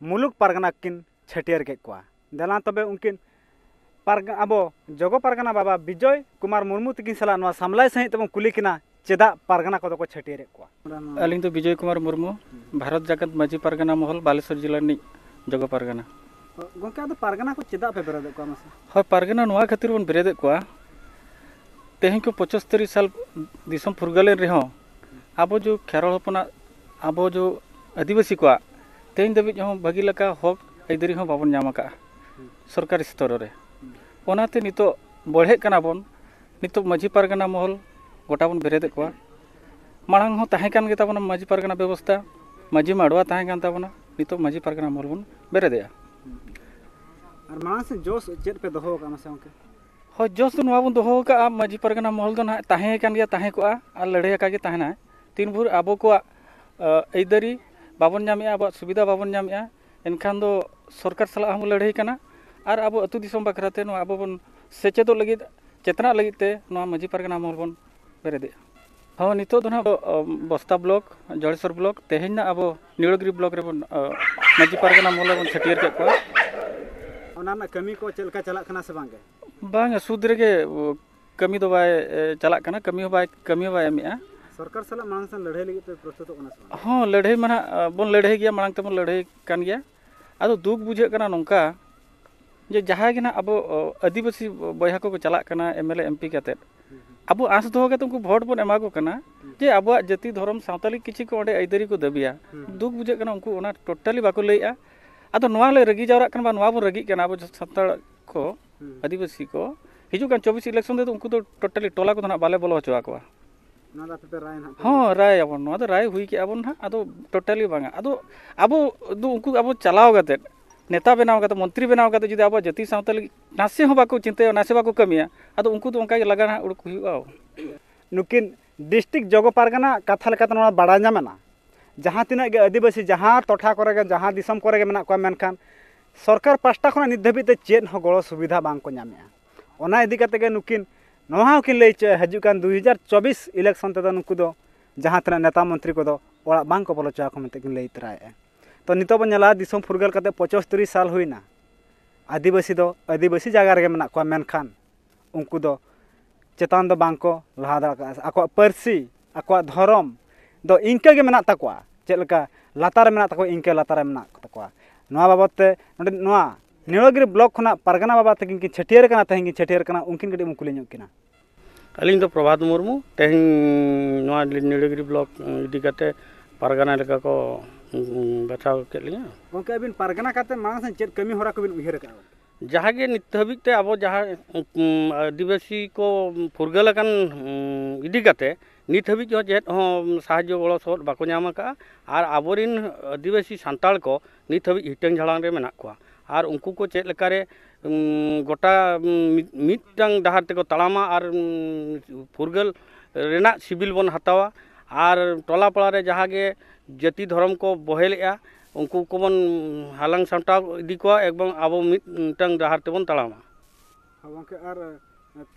ᱢᱩᱞᱩᱠ ᱯᱟᱨᱜᱟᱱᱟ ᱠᱤᱱ ᱪᱷᱟᱹᱴᱭᱟᱹᱨ ᱠᱮᱫ ᱠᱚᱣᱟ᱾ ᱫᱮᱞᱟ ᱛᱚᱵᱮ ᱩᱱᱠᱤᱱ ᱯᱟᱨᱜᱟ-, ᱟᱵᱚ ᱡᱚᱜᱚ ᱯᱟᱨᱜᱟᱱᱟ ᱵᱟᱵᱟ ᱵᱤᱡᱚᱭ ᱠᱩᱢᱟᱨ ᱢᱩᱨᱢᱩ ᱛᱤᱠᱤᱱ ᱥᱟᱞᱟᱜ ᱱᱚᱣᱟ ᱥᱟᱢᱞᱟᱭ ᱥᱟᱺᱦᱤᱡ ᱛᱮᱵᱚᱱ ᱠᱩᱞᱤ ᱠᱤᱱᱟ, ᱪᱮᱫᱟᱜ ᱯᱟᱨᱜᱟᱱᱟ ᱠᱚᱫᱚ ᱠᱚ ᱪᱷᱟᱹᱴᱭᱟᱹᱨᱮᱫ ᱠᱚᱣᱟ? ᱟᱹᱞᱤᱧ ᱫᱚ ᱵᱤᱡᱚᱭ ᱠᱩᱢᱟᱨ ᱢᱩᱨᱢᱩ, ᱵᱷᱟᱨᱚᱛ ᱡᱟᱠᱟᱛ ᱢᱟᱹᱡᱷᱤ ᱯᱟᱨᱜᱟᱱᱟ ᱢᱚᱦᱚᱞ, ᱵᱟᱞᱮᱥᱚᱨ ᱡᱮᱞᱟ ᱨᱤᱱᱤᱡ ᱡᱚᱜᱚ ᱯᱟᱨᱜᱟᱱᱟ᱾ ᱜᱚᱢᱠᱮ, ᱟᱫᱚ ᱯᱟᱨᱜᱟᱱᱟ ᱠᱚ ᱪᱮᱫᱟᱜ ᱯᱮ ᱵᱮᱨᱮᱫᱮᱫ ᱠᱚᱣᱟ ᱢᱟᱥᱮ? ᱦᱳᱭ, ᱯᱟᱨᱜᱟᱱᱟ ᱱᱚᱣᱟ ᱠᱷᱟᱹᱛᱤᱨ ᱵᱚᱱ ᱵᱮᱨᱮᱫᱮᱫ ᱠᱚᱣᱟ, ᱛᱮᱦᱮᱧ ᱠᱚ ᱯᱚᱸᱪᱟᱥᱛᱨᱤ ᱥᱟᱞ ᱫᱤᱥᱚᱢ ᱯᱷᱩᱨᱜᱟᱹᱞᱮᱱ ᱨᱮᱦᱚᱸ ᱟᱵᱚ ᱡᱚ ᱠᱷᱮᱨᱣᱟᱞ ᱦᱚᱯᱚᱱᱟᱜ, ᱟᱵᱚ ᱡᱚ ᱟᱹᱫᱤᱵᱟᱹᱥᱤ ᱠᱚᱣᱟᱜ ᱛᱮᱦᱮᱧ ᱫᱷᱟᱹᱵᱤᱡ ᱦᱚᱸ ᱵᱷᱟᱹᱜᱤ ᱞᱮᱠᱟ ᱦᱚᱠ ᱟᱹᱭᱫᱟᱹᱨᱤ ᱦᱚᱸ ᱵᱟᱵᱚᱱ ᱧᱟᱢ ᱟᱠᱟᱫᱼᱟ ᱥᱚᱨᱠᱟᱨᱤ ᱥᱛᱚᱨ ᱨᱮ᱾ ᱚᱱᱟᱛᱮ ᱱᱤᱛᱚᱜ ᱵᱚᱲᱦᱮᱜ ᱠᱟᱱᱟ ᱵᱚᱱ, ᱱᱤᱛᱚᱜ ᱢᱟᱹᱡᱷᱤ ᱯᱟᱨᱜᱟᱱᱟ ᱢᱚᱦᱚᱞ ᱜᱚᱴᱟ ᱵᱚᱱ ᱵᱮᱨᱮᱫᱮᱫ ᱠᱚᱣᱟ᱾ ᱢᱟᱲᱟᱝ ᱦᱚᱸ ᱛᱟᱦᱮᱸ ᱠᱟᱱ ᱜᱮ ᱛᱟᱵᱚᱱᱟ ᱢᱟᱹᱡᱷᱤ ᱯᱟᱨᱜᱟᱱᱟ ᱵᱮᱵᱚᱥᱛᱷᱟ, ᱢᱟᱹᱡᱷᱤ ᱢᱟᱰᱣᱟ ᱛᱟᱦᱮᱸ ᱠᱟᱱ ᱛᱟᱵᱚᱱᱟ, ᱱᱤᱛᱚᱜ ᱢᱟᱹᱡᱷᱤ ᱯᱟᱨᱜᱟᱱᱟ ᱢᱚᱦᱚᱞ ᱵᱚᱱ ᱵᱮᱨᱮᱫᱮᱜᱼᱟ᱾ ᱟᱨ ᱢᱟᱲᱟᱝ ᱥᱮᱫ ᱡᱚᱥ ᱪᱮᱫ ᱯᱮ ᱫᱚᱦᱚ ᱟᱠᱟᱫᱼᱟ ᱢᱟᱥᱮ ᱜᱚᱢᱠᱮ? ᱦᱳᱭ, ᱡᱚᱥ ᱫᱚ ᱱᱚᱣᱟ ᱵᱚᱱ ᱫᱚᱦᱚ ᱟᱠᱟᱫᱼᱟ, ᱢᱟᱹᱡᱷᱤ ᱯᱟᱨᱜᱟᱱᱟ ᱢᱚᱦᱚᱞ ᱫᱚ ᱱᱟᱦᱟᱜ ᱛᱟᱦᱮᱸ ᱟᱠᱟᱱ ᱜᱮᱭᱟ, ᱛᱟᱦᱮᱸ ᱠᱚᱜᱼᱟ ᱟᱨ ᱞᱟᱹᱲᱦᱟᱹᱭ ᱟᱠᱟ ᱜᱮ ᱛᱟᱦᱮᱱᱟ᱾ ᱛᱤᱱ ᱵᱷᱳᱨ ᱟᱵᱚ ᱠᱚᱣᱟᱜ ᱟᱹᱭᱫᱟᱹᱨᱤ ᱵᱟᱵᱚᱱ ᱧᱟᱢᱮᱜᱼᱟ, ᱟᱵᱚᱣᱟᱜ ᱥᱩᱵᱤᱫᱷᱟ ᱵᱟᱵᱚᱱ ᱧᱟᱢᱮᱜᱼᱟ, ᱮᱱᱠᱷᱟᱱ ᱫᱚ ᱥᱚᱨᱠᱟᱨ ᱥᱟᱞᱟᱜ ᱦᱚᱸᱵᱚᱱ ᱞᱟᱹᱲᱦᱟᱹᱭ ᱠᱟᱱᱟ᱾ ᱟᱨ ᱟᱵᱚ ᱟᱹᱛᱩ ᱫᱤᱥᱚᱢ ᱵᱟᱠᱷᱨᱟ ᱛᱮ ᱱᱚᱣᱟ ᱟᱵᱚ ᱵᱚᱱ ᱥᱮᱪᱮᱫᱚᱜ ᱞᱟᱹᱜᱤᱫ, ᱪᱮᱛᱱᱟᱜ ᱞᱟᱹᱜᱤᱫ ᱛᱮ ᱱᱚᱣᱟ ᱢᱟᱹᱡᱷᱤ ᱯᱟᱨᱜᱟᱱᱟ ᱢᱚᱦᱚᱞ ᱵᱚᱱ ᱵᱮᱨᱮᱫᱮᱜᱼᱟ᱾ ᱦᱚᱸ, ᱱᱤᱛᱚᱜ ᱫᱚ ᱱᱟᱦᱟᱜ ᱵᱚᱥᱛᱟ ᱵᱞᱚᱠ, ᱡᱚᱲᱮᱥᱚᱨ ᱵᱞᱚᱠ, ᱛᱮᱦᱮᱧ ᱱᱟᱜ ᱟᱵᱚ ᱱᱤᱲᱚᱜᱤᱨᱤ ᱵᱞᱚᱠ ᱨᱮᱵᱚᱱ ᱢᱟᱹᱡᱷᱤ ᱯᱟᱨᱜᱟᱱᱟ ᱢᱚᱦᱚᱞ ᱨᱮᱵᱚᱱ ᱪᱷᱟᱹᱴᱭᱟᱹᱨ ᱠᱮᱫ ᱠᱚᱣᱟ᱾ ᱚᱱᱟ ᱨᱮᱱᱟᱜ ᱠᱟᱹᱢᱤ ᱠᱚ ᱪᱮᱫ ᱞᱮᱠᱟ ᱪᱟᱞᱟᱜ ᱠᱟᱱᱟ ᱥᱮ ᱵᱟᱝ ᱜᱮ? ᱵᱟᱝ, ᱥᱩᱫ ᱨᱮᱜᱮ ᱠᱟᱹᱢᱤ ᱫᱚ ᱵᱟᱭ ᱪᱟᱞᱟᱜ ᱠᱟᱱᱟ, ᱠᱟᱹᱢᱤ ᱦᱚᱸ ᱵᱟᱭ ᱠᱟᱹᱢᱤ ᱦᱚᱸ ᱵᱟᱭ ᱮᱢᱮᱜᱼᱟ᱾ ᱥᱚᱨᱠᱟᱨ ᱥᱟᱞᱟᱜ ᱢᱟᱲᱟᱝ ᱥᱮᱱ ᱞᱟᱹᱲᱦᱟᱹᱭ ᱞᱟᱹᱜᱤᱫ ᱯᱮ ᱯᱨᱚᱥᱛᱩᱛᱚᱜ ᱠᱟᱱᱟ ᱥᱮ ᱵᱟᱝ? ᱦᱚᱸ, ᱞᱟᱹᱲᱦᱟᱹᱭ ᱢᱟ ᱱᱟᱦᱟᱜ ᱵᱚᱱ ᱞᱟᱹᱲᱦᱟᱹᱭ ᱜᱮᱭᱟ, ᱢᱟᱲᱟᱝ ᱛᱮᱵᱚᱱ ᱞᱟᱹᱲᱦᱟᱹᱭ ᱠᱟᱱ ᱜᱮᱭᱟ᱾ ᱟᱫᱚ ᱫᱩᱠ ᱵᱩᱡᱷᱟᱹᱜ ᱠᱟᱱᱟ ᱱᱚᱝᱠᱟ, ᱡᱮ ᱡᱟᱦᱟᱸᱭ ᱜᱮ ᱱᱟᱦᱟᱜ ᱟᱵᱚ ᱟᱹᱫᱤᱵᱟᱹᱥᱤ ᱵᱚᱭᱦᱟ ᱠᱚᱠᱚ ᱪᱟᱞᱟᱜ ᱠᱟᱱᱟ M L A M P ᱠᱟᱛᱮᱫ, ᱟᱵᱚ ᱟᱸᱥ ᱫᱚᱦᱚ ᱠᱟᱛᱮ ᱩᱱᱠᱩ ᱵᱷᱳᱴ ᱵᱚᱱ ᱮᱢᱟ ᱠᱚ ᱠᱟᱱᱟ ᱡᱮ ᱟᱵᱚᱣᱟᱜ ᱡᱟᱹᱛᱤ ᱫᱷᱚᱨᱚᱢ ᱥᱟᱶᱛᱟᱞᱤ ᱠᱤᱪᱷᱤ ᱠᱚ ᱚᱸᱰᱮ ᱟᱹᱭᱫᱟᱹᱨᱤ ᱠᱚ ᱫᱟᱹᱵᱤᱭᱟ᱾ ᱫᱩᱠ ᱵᱩᱡᱷᱟᱹᱜ ᱠᱟᱱᱟ, ᱩᱱᱠᱩ ᱚᱱᱟ ᱴᱳᱴᱟᱞᱤ ᱵᱟᱠᱚ ᱞᱟᱹᱭᱮᱜᱼᱟ᱾ ᱟᱫᱚ ᱱᱚᱣᱟ ᱞᱮ ᱨᱟᱹᱜᱤ ᱡᱟᱣᱨᱟᱜ ᱠᱟᱱᱟ, ᱵᱟ ᱱᱚᱣᱟ ᱵᱚᱱ ᱨᱟᱹᱜᱤᱜ ᱠᱟᱱᱟ ᱟᱵᱚ ᱥᱟᱱᱛᱟᱲ ᱠᱚ, ᱟᱹᱫᱤᱵᱟᱹᱥᱤ ᱠᱚ, ᱦᱤᱡᱩᱜ ᱠᱟᱱ ᱪᱚᱵᱵᱤᱥ ᱤᱞᱮᱠᱥᱚᱱ ᱨᱮᱫᱚ ᱩᱱᱠᱩ ᱫᱚ ᱴᱳᱴᱟᱞᱤ ᱴᱚᱞᱟ ᱠᱚᱫᱚ ᱱᱟᱜ ᱵᱟᱞᱮ ᱵᱚᱞᱚ ᱦᱚᱪᱚ ᱟᱠᱚᱣᱟ᱾ ᱱᱚᱣᱟ ᱫᱚ ᱟᱯᱮ ᱯᱮ ᱨᱟᱭ ᱱᱟᱦᱟᱜ ᱯᱮ ᱦᱚᱸ, ᱨᱟᱭ ᱟᱵᱚᱱ, ᱱᱚᱣᱟ ᱫᱚ ᱨᱟᱭ ᱦᱩᱭ ᱠᱮᱜᱼᱟ ᱵᱚᱱ ᱱᱟᱦᱟᱜ, ᱟᱫᱚ ᱴᱳᱴᱟᱞᱤ ᱵᱟᱝᱟ᱾ ᱟᱫᱚ ᱟᱵᱚ ᱫᱚ ᱩᱱᱠᱩ ᱟᱵᱚ ᱪᱟᱞᱟᱣ ᱠᱟᱛᱮᱫ, ᱱᱮᱛᱟ ᱵᱮᱱᱟᱣ ᱠᱟᱛᱮᱫ, ᱢᱚᱱᱛᱨᱤ ᱵᱮᱱᱟᱣ ᱠᱟᱛᱮᱫ ᱡᱩᱫᱤ ᱟᱵᱚᱣᱟᱜ ᱡᱟᱹᱛᱤ ᱥᱟᱶᱛᱟ ᱞᱟᱹᱜᱤᱫ ᱱᱟᱥᱮ ᱦᱚᱸ ᱵᱟᱠᱚ ᱪᱤᱱᱛᱟᱹᱭᱟ, ᱱᱟᱥᱮ ᱵᱟᱠᱚ ᱠᱟᱹᱢᱤᱭᱟ, ᱟᱫᱚ ᱩᱱᱠᱩ ᱫᱚ ᱚᱱᱠᱟ ᱜᱮ ᱞᱟᱜᱟ ᱱᱟᱦᱟᱜ ᱩᱰᱩᱠ ᱦᱩᱭᱩᱜᱼᱟ᱾ ᱱᱩᱠᱤᱱ ᱰᱤᱥᱴᱨᱤᱠᱴ ᱡᱚᱜᱚ ᱯᱟᱨᱜᱟᱱᱟ ᱠᱟᱛᱷᱟ ᱞᱮᱠᱟᱛᱮ ᱱᱚᱣᱟ ᱵᱟᱲᱟᱭ ᱧᱟᱢᱮᱱᱟ, ᱡᱟᱦᱟᱸ ᱛᱤᱱᱟᱹᱜ ᱜᱮ ᱟᱹᱫᱤᱵᱟᱹᱥᱤ ᱡᱟᱦᱟᱸ ᱴᱚᱴᱷᱟ ᱠᱚᱨᱮ ᱜᱮ, ᱡᱟᱦᱟᱸ ᱫᱤᱥᱚᱢ ᱠᱚᱨᱮ ᱜᱮ ᱢᱮᱱᱟᱜ ᱠᱚᱣᱟ, ᱢᱮᱱᱠᱷᱟᱱ ᱥᱚᱨᱠᱟᱨ ᱯᱟᱥᱴᱟ ᱠᱷᱚᱱᱟᱜ ᱱᱤᱛ ᱫᱷᱟᱹᱵᱤᱡ ᱛᱮ ᱪᱮᱫ ᱦᱚᱸ ᱜᱚᱲᱚ ᱥᱩᱵᱤᱫᱷᱟ ᱵᱟᱝ ᱠᱚ ᱧᱟᱢᱮᱜᱼᱟ᱾ ᱚᱱᱟ ᱤᱫᱤ ᱠᱟᱛᱮ ᱜᱮ ᱱᱩᱠᱤᱱ ᱱᱚᱣᱟ ᱦᱚᱸᱠᱤᱱ ᱞᱟᱹᱭ ᱦᱚᱪᱚᱭᱟ, ᱦᱤᱡᱩᱜ ᱠᱟᱱ ᱫᱩ ᱦᱟᱡᱟᱨ ᱪᱚᱵᱵᱤᱥ ᱤᱞᱮᱠᱥᱚᱱ ᱛᱮᱫᱚ ᱱᱩᱠᱩ ᱫᱚ ᱡᱟᱦᱟᱸ ᱛᱤᱱᱟᱹᱜ ᱱᱮᱛᱟ ᱢᱚᱱᱛᱨᱤ ᱠᱚᱫᱚ ᱚᱲᱟᱜ ᱵᱟᱝ ᱠᱚ ᱵᱚᱞᱚ ᱦᱚᱪᱚ ᱟᱠᱚ ᱢᱮᱱᱛᱮ ᱠᱤᱱ ᱞᱟᱹᱭ ᱛᱚᱨᱟᱭᱮᱫᱼᱟ᱾ ᱛᱚ, ᱱᱤᱛᱚᱜ ᱵᱚᱱ ᱧᱮᱞᱟ, ᱫᱤᱥᱚᱢ ᱯᱷᱩᱨᱜᱟᱹᱞ ᱠᱟᱛᱮ ᱯᱚᱸᱪᱟᱥᱛᱨᱤ ᱥᱟᱞ ᱦᱩᱭᱱᱟ, ᱟᱹᱫᱤᱵᱟᱹᱥᱤ ᱫᱚ ᱟᱹᱫᱤᱵᱟᱹᱥᱤ ᱡᱟᱭᱜᱟ ᱨᱮᱜᱮ ᱢᱮᱱᱟᱜ ᱠᱚᱣᱟ, ᱢᱮᱱᱠᱷᱟᱱ ᱩᱱᱠᱩ ᱫᱚ ᱪᱮᱛᱟᱱ ᱫᱚ ᱵᱟᱝ ᱠᱚ ᱞᱟᱦᱟ ᱫᱟᱲᱮ ᱠᱟᱜᱼᱟ᱾ ᱟᱠᱚᱣᱟᱜ ᱯᱟᱹᱨᱥᱤ, ᱟᱠᱚᱣᱟᱜ ᱫᱷᱚᱨᱚᱢ ᱫᱚ ᱤᱱᱠᱟᱹ ᱜᱮ ᱢᱮᱱᱟᱜ ᱛᱟᱠᱚᱣᱟ, ᱪᱮᱫ ᱞᱮᱠᱟ ᱞᱟᱛᱟᱨ ᱨᱮ ᱢᱮᱱᱟᱜ ᱛᱟᱠᱚᱣᱟ, ᱤᱱᱠᱟᱹ ᱞᱟᱛᱟᱨ ᱨᱮ ᱢᱮᱱᱟᱜ ᱛᱟᱠᱚᱣᱟ᱾ ᱱᱚᱣᱟ ᱵᱟᱵᱚᱫ ᱛᱮ ᱱᱚᱰᱮ ᱱᱚᱣᱟ ᱱᱤᱲᱟᱹᱜᱤᱨᱤ ᱵᱞᱚᱠ ᱠᱷᱚᱱᱟᱜ ᱯᱟᱨᱜᱟᱱᱟ ᱵᱟᱵᱟ ᱛᱟᱹᱠᱤᱱ ᱠᱤᱱ ᱪᱷᱟᱹᱴᱭᱟᱹᱨ ᱠᱟᱱᱟ, ᱛᱮᱦᱮᱧ ᱠᱤᱱ ᱪᱷᱟᱹᱴᱭᱟᱹᱨ ᱠᱟᱱᱟ, ᱩᱱᱠᱤᱱ ᱠᱟᱹᱴᱤᱡ ᱵᱚᱱ ᱠᱩᱞᱤ ᱧᱚᱜ ᱠᱤᱱᱟ᱾ ᱟᱹᱞᱤᱧ ᱫᱚ ᱯᱨᱚᱵᱷᱟᱛ ᱢᱩᱨᱢᱩ, ᱛᱮᱦᱮᱧ ᱱᱚᱣᱟ ᱱᱤᱲᱟᱹᱜᱤᱨᱤ ᱵᱞᱚᱠ ᱤᱫᱤ ᱠᱟᱛᱮ ᱯᱟᱨᱜᱟᱱᱟ ᱞᱮᱠᱟ ᱠᱚ, ᱩᱸ, ᱵᱟᱪᱷᱟᱣ ᱠᱮᱫ ᱞᱤᱧᱟ᱾ ᱜᱚᱢᱠᱮ, ᱟᱹᱵᱤᱱ ᱯᱟᱨᱜᱟᱱᱟ ᱠᱟᱛᱮ ᱢᱟᱲᱟᱝ ᱥᱮᱫ ᱪᱮᱫ ᱠᱟᱹᱢᱤ ᱦᱚᱨᱟ ᱠᱚᱵᱤᱱ ᱩᱭᱦᱟᱹᱨ ᱟᱠᱟᱫᱼᱟ? ᱡᱟᱦᱟᱸ ᱜᱮ ᱱᱤᱛ ᱦᱟᱹᱵᱤᱡ ᱛᱮ ᱟᱵᱚ ᱡᱟᱦᱟᱸ, ᱩᱸ, ᱟᱹᱫᱤᱵᱟᱹᱥᱤ ᱠᱚ ᱯᱷᱩᱨᱜᱟᱹᱞ ᱟᱠᱟᱱ, ᱩᱸ, ᱤᱫᱤ ᱠᱟᱛᱮ ᱱᱤᱛ ᱦᱟᱹᱵᱤᱡ ᱦᱚᱸ ᱪᱮᱫ ᱦᱚᱸ ᱥᱟᱦᱟᱡᱽᱡᱚ ᱜᱚᱲᱚ ᱥᱚᱦᱚᱫ ᱵᱟᱠᱚ ᱧᱟᱢ ᱟᱠᱟᱫᱼᱟ᱾ ᱟᱨ ᱟᱵᱚᱨᱤᱱ ᱟᱹᱫᱤᱵᱟᱹᱥᱤ ᱥᱟᱱᱛᱟᱲ ᱠᱚ ᱱᱤᱛ ᱦᱟᱹᱵᱤᱡ ᱦᱤᱴᱟᱹᱝ ᱡᱷᱟᱲᱟᱝ ᱨᱮ ᱢᱮᱱᱟᱜ ᱠᱚᱣᱟ᱾ ᱟᱨ ᱩᱱᱠᱩ ᱠᱚ ᱪᱮᱫ ᱞᱮᱠᱟᱨᱮ, ᱩᱸ, ᱜᱚᱴᱟ, ᱩᱸ, ᱢᱤᱫ, ᱢᱤᱫᱴᱟᱝ ᱰᱟᱦᱟᱨ ᱛᱮᱠᱚ ᱛᱟᱲᱟᱢᱟ ᱟᱨ, ᱩᱸ, ᱯᱷᱩᱨᱜᱟᱹᱞ ᱨᱮᱱᱟᱜ ᱥᱤᱵᱤᱞ ᱵᱚᱱ ᱦᱟᱛᱟᱣᱟ᱾ ᱟᱨ ᱴᱚᱞᱟ ᱯᱟᱲᱟ ᱨᱮ ᱡᱟᱦᱟᱸ ᱜᱮ ᱡᱟᱹᱛᱤ ᱫᱷᱚᱨᱚᱢ ᱠᱚ ᱵᱚᱦᱮᱞᱮᱜᱼᱟ, ᱩᱱᱠᱩ ᱠᱚᱵᱚᱱ ᱦᱟᱞᱟᱝ ᱥᱟᱢᱴᱟᱣ ᱤᱫᱤ ᱠᱚᱣᱟ ᱮᱵᱚᱝ ᱟᱵᱚ ᱢᱤᱫ, ᱢᱤᱫᱴᱟᱝ ᱰᱟᱦᱟᱨ ᱛᱮᱵᱚᱱ ᱛᱟᱲᱟᱢᱟ᱾ ᱦᱚᱸ ᱜᱚᱢᱠᱮ, ᱟᱨ